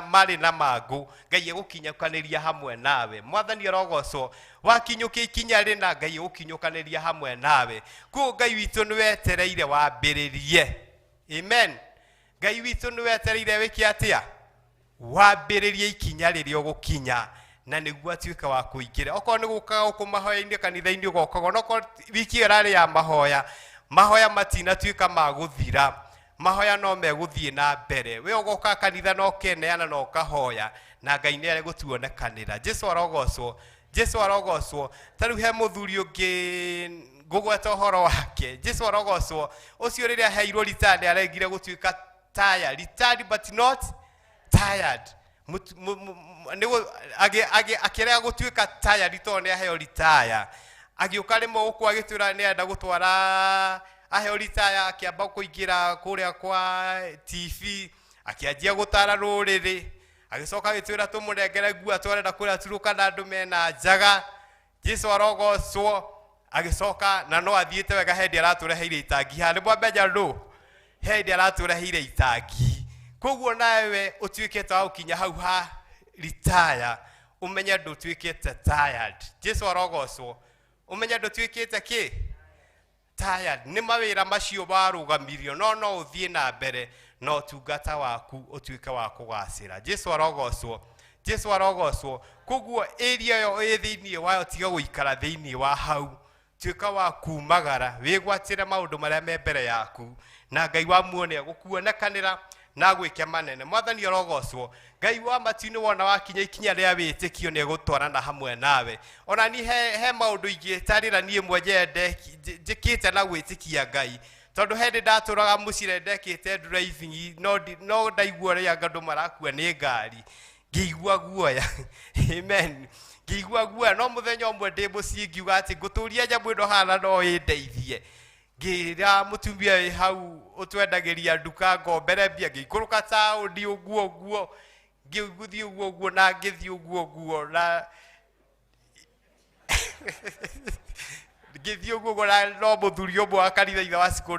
marĩ na mangũ, Ngai egũkinyũkanĩria hamwe nawe. Mwathani arogocwo. Wakinyũkia ikinya rĩna, Ngai egũkinyũkanĩria hamwe nawe. Koguo Ngai witũ nĩ wetereire wambĩrĩrie. Amen. Ngai witũ nĩ wetereire wĩke atĩa? Wambĩrĩrie ikinya rĩrĩa ũgũkinya na nĩguo atuĩke wa kũingĩra. Okorwo nĩ gũkaga gũkũ mahoya-inĩ kanitha-inĩ, ũgokaga. Onokorwo wiki ĩyo ĩrarĩ ya mahoya, mahoya matinatuĩka ma gũthira, mahoya no megũthiĩ na mbere. We ũgoka kanitha na ũkeneana na ũkahoya, na Ngai nĩ egũtuonekanĩra. Jesu arogocwo. Jesu arogocwo. Ta rĩu he mũthuri ũngĩ ngũgweta ũhoro wake. Jesu arogocwo. Ũcio rĩrĩa aheirwo retire nĩ aregire gũtuĩka tired, retired but not tired. Akĩrega gũtuĩka tired tondũ nĩ aheo retire. Agĩũka rĩmwe gũkũ agĩtwĩra nĩ arenda gũtwara, aheo retire, akĩamba kũingĩra kũrĩa kwa TV, akĩanjia gũtara rũrĩrĩ, agĩcoka agĩtwĩra tũmũnengere nguo atwarenda kũrĩa Turukana andũ mena njaga. Jesu arogocwo. Agĩcoka na no athiĩte wega, hĩndĩ aratũreheire itangi haha. Nĩ mwamenya ndũ hĩndĩ aratũreheire itangi. Koguo nawe ũtuĩkĩte wa gũkinya hau ha retire, ũmenye ndũtuĩkĩte tired. Jesu arogocwo. Ũmenye ndũtuĩkĩte kĩ tired nĩ mawĩra macio warũgamirio, no ũthiĩ na mbere na ũtungata waku ũtuĩke wa kũgacĩra. Jesu arogocwo. Jesu arogocwo. Koguo area ĩyo ĩ thĩinĩ wayo, tiga gũikara thĩinĩ wa hau, tuĩka wa kumagara, wĩgwatĩre maũndũ marĩa me mbere yaku, na Ngai wa muoyo nĩ egũkuonekanĩra na gwĩke manene. Mwathani arogocwo. Ngai wa matu-inĩ, wona wakinya ikinya rĩa wĩtĩkio, nĩ egũtwarana hamwe nawe. Ona ni he maũndũ ingĩtarĩra niĩ mwenyewe njĩkĩte na gwĩtĩkia Ngai, tondũ hĩndĩ ndatũraga mũcire ndekĩte driving, no ndaigua ũrĩa andũ marakua nĩ ngari, ngĩigua guoya. Amen. Ngĩigua guoya. No mũthenya ũmwe ndĩ mũciĩ ngiuga atĩ ngũtũria nyamũ ĩno hana no ĩndeithie. Ngĩra mũtumia wĩ hau ũtwendagĩria nduka ngombere mbia, ngĩikũrũka taũni ũguo ũguo, ngĩgũthiĩ ũguo ũguo, na ngĩthiĩ ũguo ũguo, na ngĩthiĩ ũguo ũguo. Na no mũthuri ũmwe wa kanitha, ithe wa cikũ,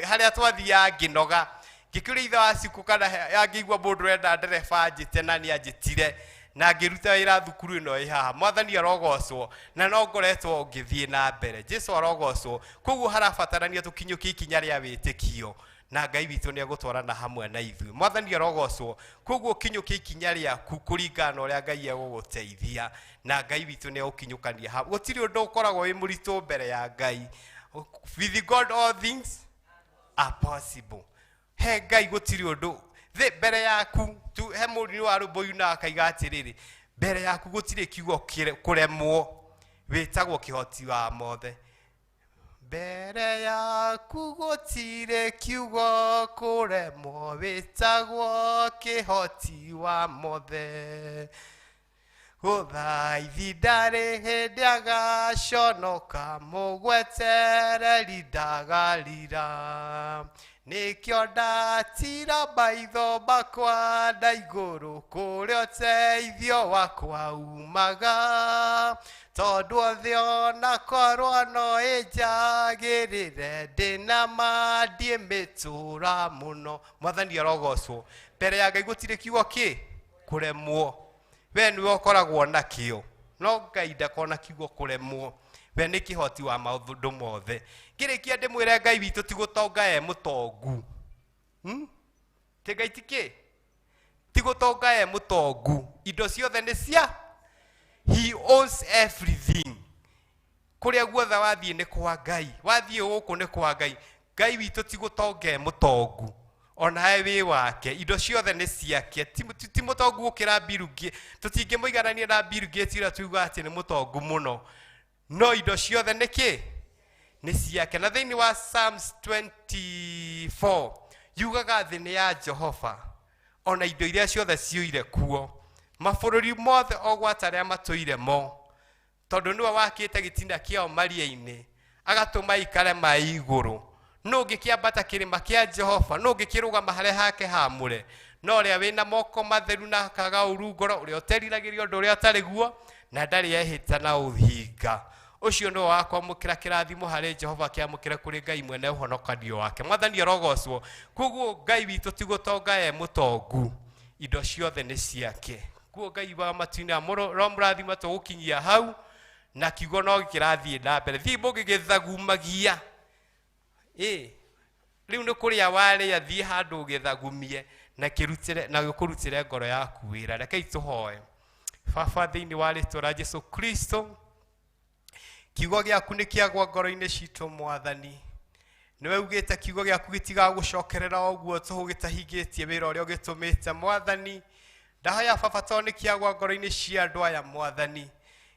harĩa twathiaga ngĩnoga, ngĩkĩũria ithe wa cikũ kana angĩigua mũndũ enda ndereba anjĩte, na nĩ anjĩtire. Na ngĩruta wĩra thukuru ĩno ĩ haha. Mwathani arogocwo, na no ngoretwo ngĩthiĩ na mbere. Jesu arogocwo. Koguo harabatarania tũkinyũkie ikinya rĩa wĩtĩkio, na Ngai witũ nĩ egũtwarana hamwe na ithuĩ. Mwathani arogocwo. Koguo kinyũkie ikinya rĩaku kũringana na ũrĩa Ngai egũgũteithia, na Ngai witũ nĩ egũkinyũkania hamwe. Gũtirĩ ũndũ ũkoragwo wĩ mũritũ mbere ya Ngai. With God all things are possible. He Ngai gũtirĩ ũndũ thĩ mbere yaku tu. He mũrini wa rwĩmbo yuna akaiga atĩrĩrĩ, mbere yaku gũtirĩ kiugo kũremwo, wĩtagwo kĩhoti wa mothe. Mbere yaku gũtirĩ kiugo kũremwo, wĩtagwo kĩhoti wa mothe. Gũthaithi ndarĩ hĩndĩ agaconoka, mũgwetereri ndagarira. Nĩkĩo ndatira maitho makwa na igũrũ, kũrĩa ũteithio wakwa umaga. Tondũ othe ona korwo no ĩnjagĩrĩre, ndĩna ma ndiĩmĩtũra mũno. Mwathani arogocwo. Mbere ya Ngai gũtirĩ kiugo kĩ kũremwo. We nĩwe ũkoragwo nakĩo, no Ngai ndakona kiugo kũremwo. We nĩ kĩhoti wa maũndũ mothe. Ngĩrĩkia ndĩmwĩre Ngai witũ ti gũtonga e mũtongu. Ti Ngai ti kĩ? Ti gũtonga e mũtongu. Indo ciothe nĩ cia. He owns everything. Kũrĩa guothe wathiĩ nĩ kwa Ngai. Wathiĩ gũkũ nĩ kwa Ngai. Ngai witũ ti gũtonga e mũtongu. Onawe wĩ wake. Indo ciothe nĩ ciake. Ti mũtongu gũkĩra Bill Gates. Tũtingĩmũiganania na Bill Gates ũrĩa tuugaga atĩ nĩ mũtongu mũno. No indo ciothe nĩ kĩ? Nĩ ciake. Na thĩinĩ wa Psalms 24 yugaga thĩ nĩ ya Jehova, ona indo iria ciothe ciũire kuo, mabũrũri mothe o gwata arĩa matũire mo, tondũ nĩwe wakĩte gĩtina kĩao maria-inĩ, agatũma ikare maĩ igũrũ. Nũ ũngĩkĩambata kĩrĩma kĩa Jehova? Nũ ũngĩkĩrũgama harĩa hake haamũre? No ũrĩa wĩna moko matheru na akaga ũru ngoro, ũrĩa ũteriragĩria ũndũ ũrĩa ũtarĩ guo, na ndarĩ ehĩta na ũhinga, ũcio nĩwe wa kwamũkĩra kĩrathimo harĩ Jehova, kĩamũkĩre kũrĩ Ngai mwene ũhonokanio wake. Mwathani arogocwo. Koguo Ngai witũ ti gũtonga e mũtongu, indo ciothe nĩ ciake. Koguo Ngai wa matu-inĩ aromũrathima. Tũgũkinyia hau na kiugo no kĩrathiĩ na mbere. Thiĩ mũgĩgĩthagumagia. Ĩ rĩu nĩ kũrĩa warĩa, thiĩ handũ ũgĩthagumie na kĩrutĩre na gĩkũrutĩre ngoro yaku wĩra. Rekei tũhoe. Baba, thĩinĩ wa rĩtwa rĩa Jesu Kristo, kiugo gĩaku nĩ kĩagwa ngoro-inĩ citũ. Mwathani, nĩwe ugĩte kiugo gĩaku gĩtigagũcokerera ũguo tũhũ gĩtahingĩtie wĩra ũrĩa ũgĩtũmĩte. Mwathani, ndahoya Baba, tondũ nĩ kĩagwa ngoro-inĩ cia andũ aya, Mwathani,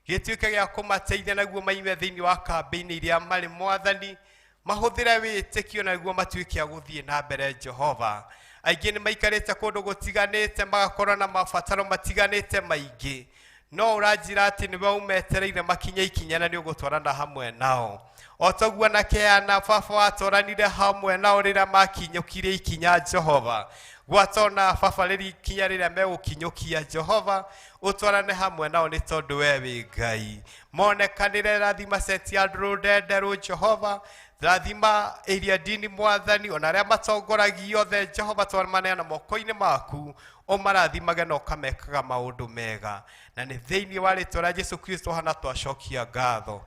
gĩtuĩke gĩa kũmateithia naguo maime thĩinĩ wa kambĩ-inĩ iria marĩ. Mwathani, mahũthĩre wĩtĩkio naguo matuĩke a gũthiĩ na mbere. Jehova, aingĩ nĩ maikarĩte kũndũ gũtiganĩte, magakorwo na mabataro matiganĩte maingĩ, no ũranjĩra atĩ nĩwe ũmetereire makinye ikinya na nĩ ũgũtwarana hamwe nao, o toguo na keana Baba watwaranire hamwe nao rĩrĩa makinyũkirie ikinya. Jehova, gwatona Baba rĩrĩ ikinya rĩrĩa megũkinyũkia, Jehova, ũtwarane hamwe nao, nĩ tondũ we wĩ Ngai. Monekanĩre. Rathima seti andũ rũndenderũ. Jehova, rathima ĩria ndini. Mwathani, ona arĩa matongoragia othe, Jehova, twamaneana moko-inĩ maku, ũmarathimage na ũkamekaga maũndũ mega. Na nĩ thĩinĩ wa rĩtwa rĩa Jesu Kristo hana twacokia ngatho,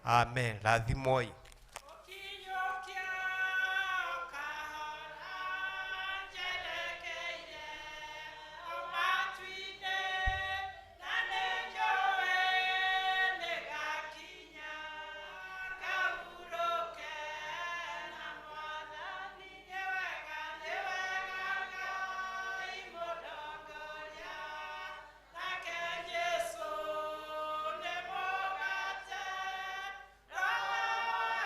amen. Rathimoi. Ũkinyũkia kahora njerekeire o matu-inĩ, na nĩnjũĩ nĩngakinya ngahurũke na Mwathani. Nĩ wega, nĩ wega Ngai mũndongoria, nake Jesũ nĩ mũgate. Roho.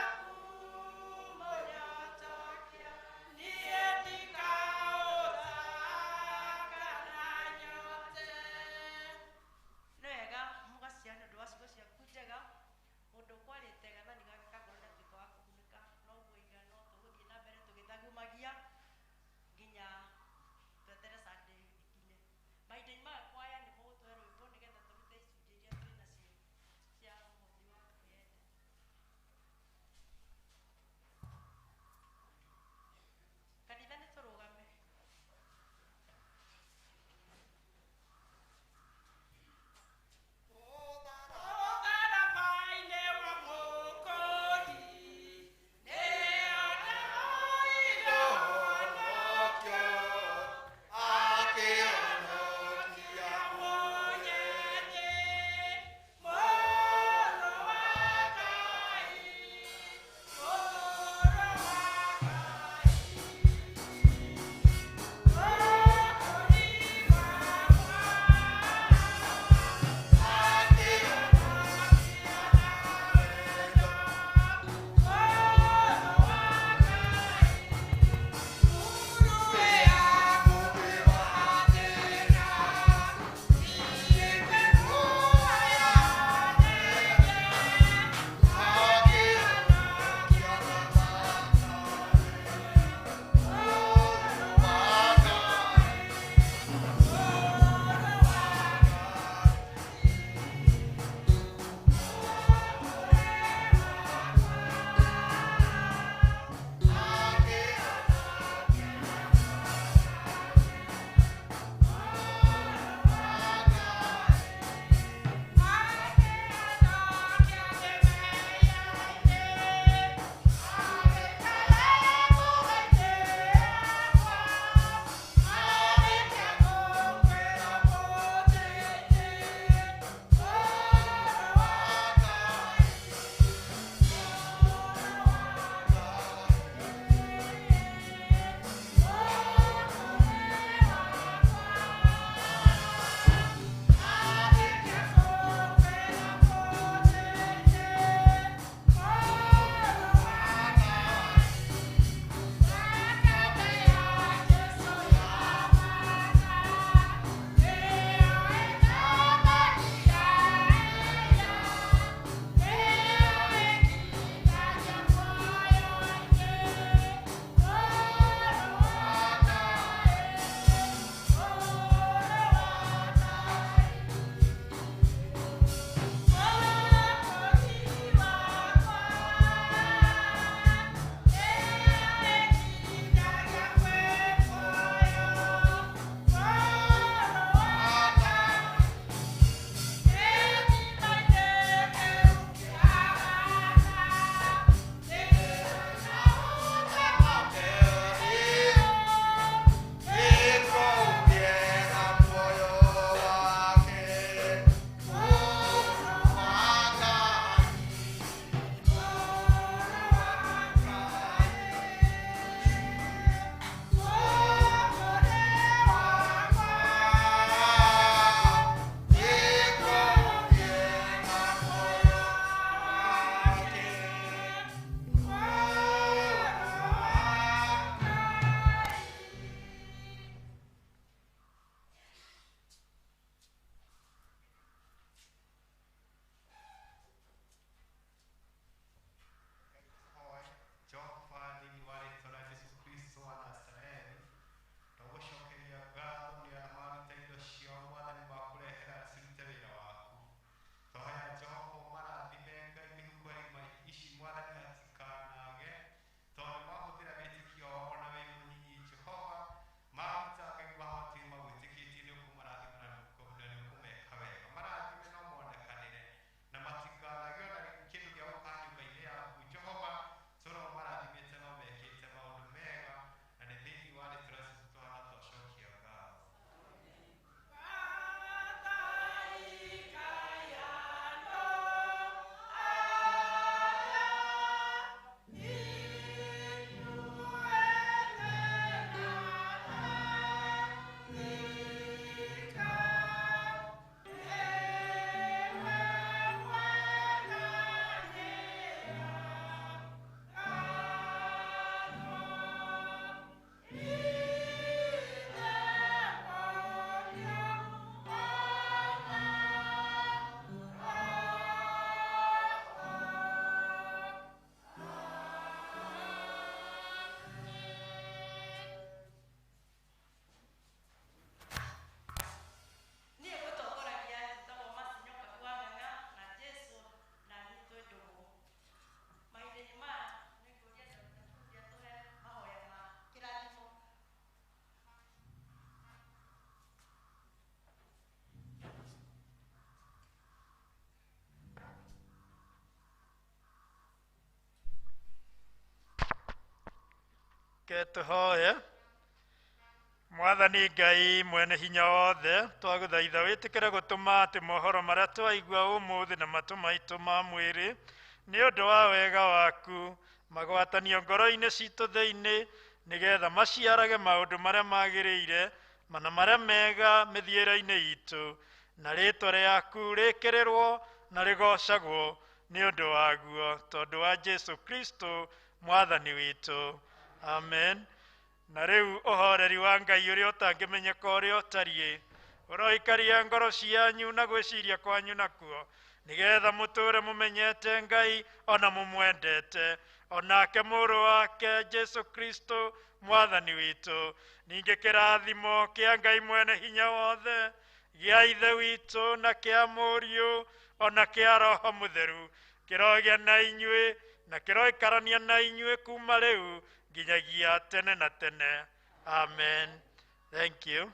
Ke tũhoye. Mwathani Ngai mwene hinya wothe, twagũthaitha wĩtĩkĩre gũtũma atĩ mohoro marĩa twaigua ũmũthĩ na matũ maitũ ma mwĩrĩ nĩ ũndũ wa wega waku magwatanio ngoro-inĩ citũ thĩinĩ, nĩgetha maciarage maũndũ marĩa magĩrĩire mana marĩa mega mĩthiĩre-inĩ itũ, na rĩtwa rĩaku rĩkĩrĩrwo na rĩgocagwo nĩ ũndũ waguo, tondũ wa Jesu Kristo mwathani witũ, amen. Na rĩu ũhoreri wa Ngai ũrĩa ũtangĩmenyeka ũrĩa ũtariĩ ũroikaria ngoro cianyu na gwĩciria kwanyu nakuo, nĩgetha mũtũũre mũmenyete Ngai ona mũmwendete, onake mũrũ wake Jesu Kristo mwathani witũ. Ningĩ kĩrathimo kĩa Ngai mwene hinya wothe, gĩa Ithe witũ na kĩa Mũriũ ona kĩa Roho Mũtheru kĩrogĩa na inyuĩ na kĩroikarania na inyuĩ kuma rĩu nginyagia tene na tene, amen. Thank you.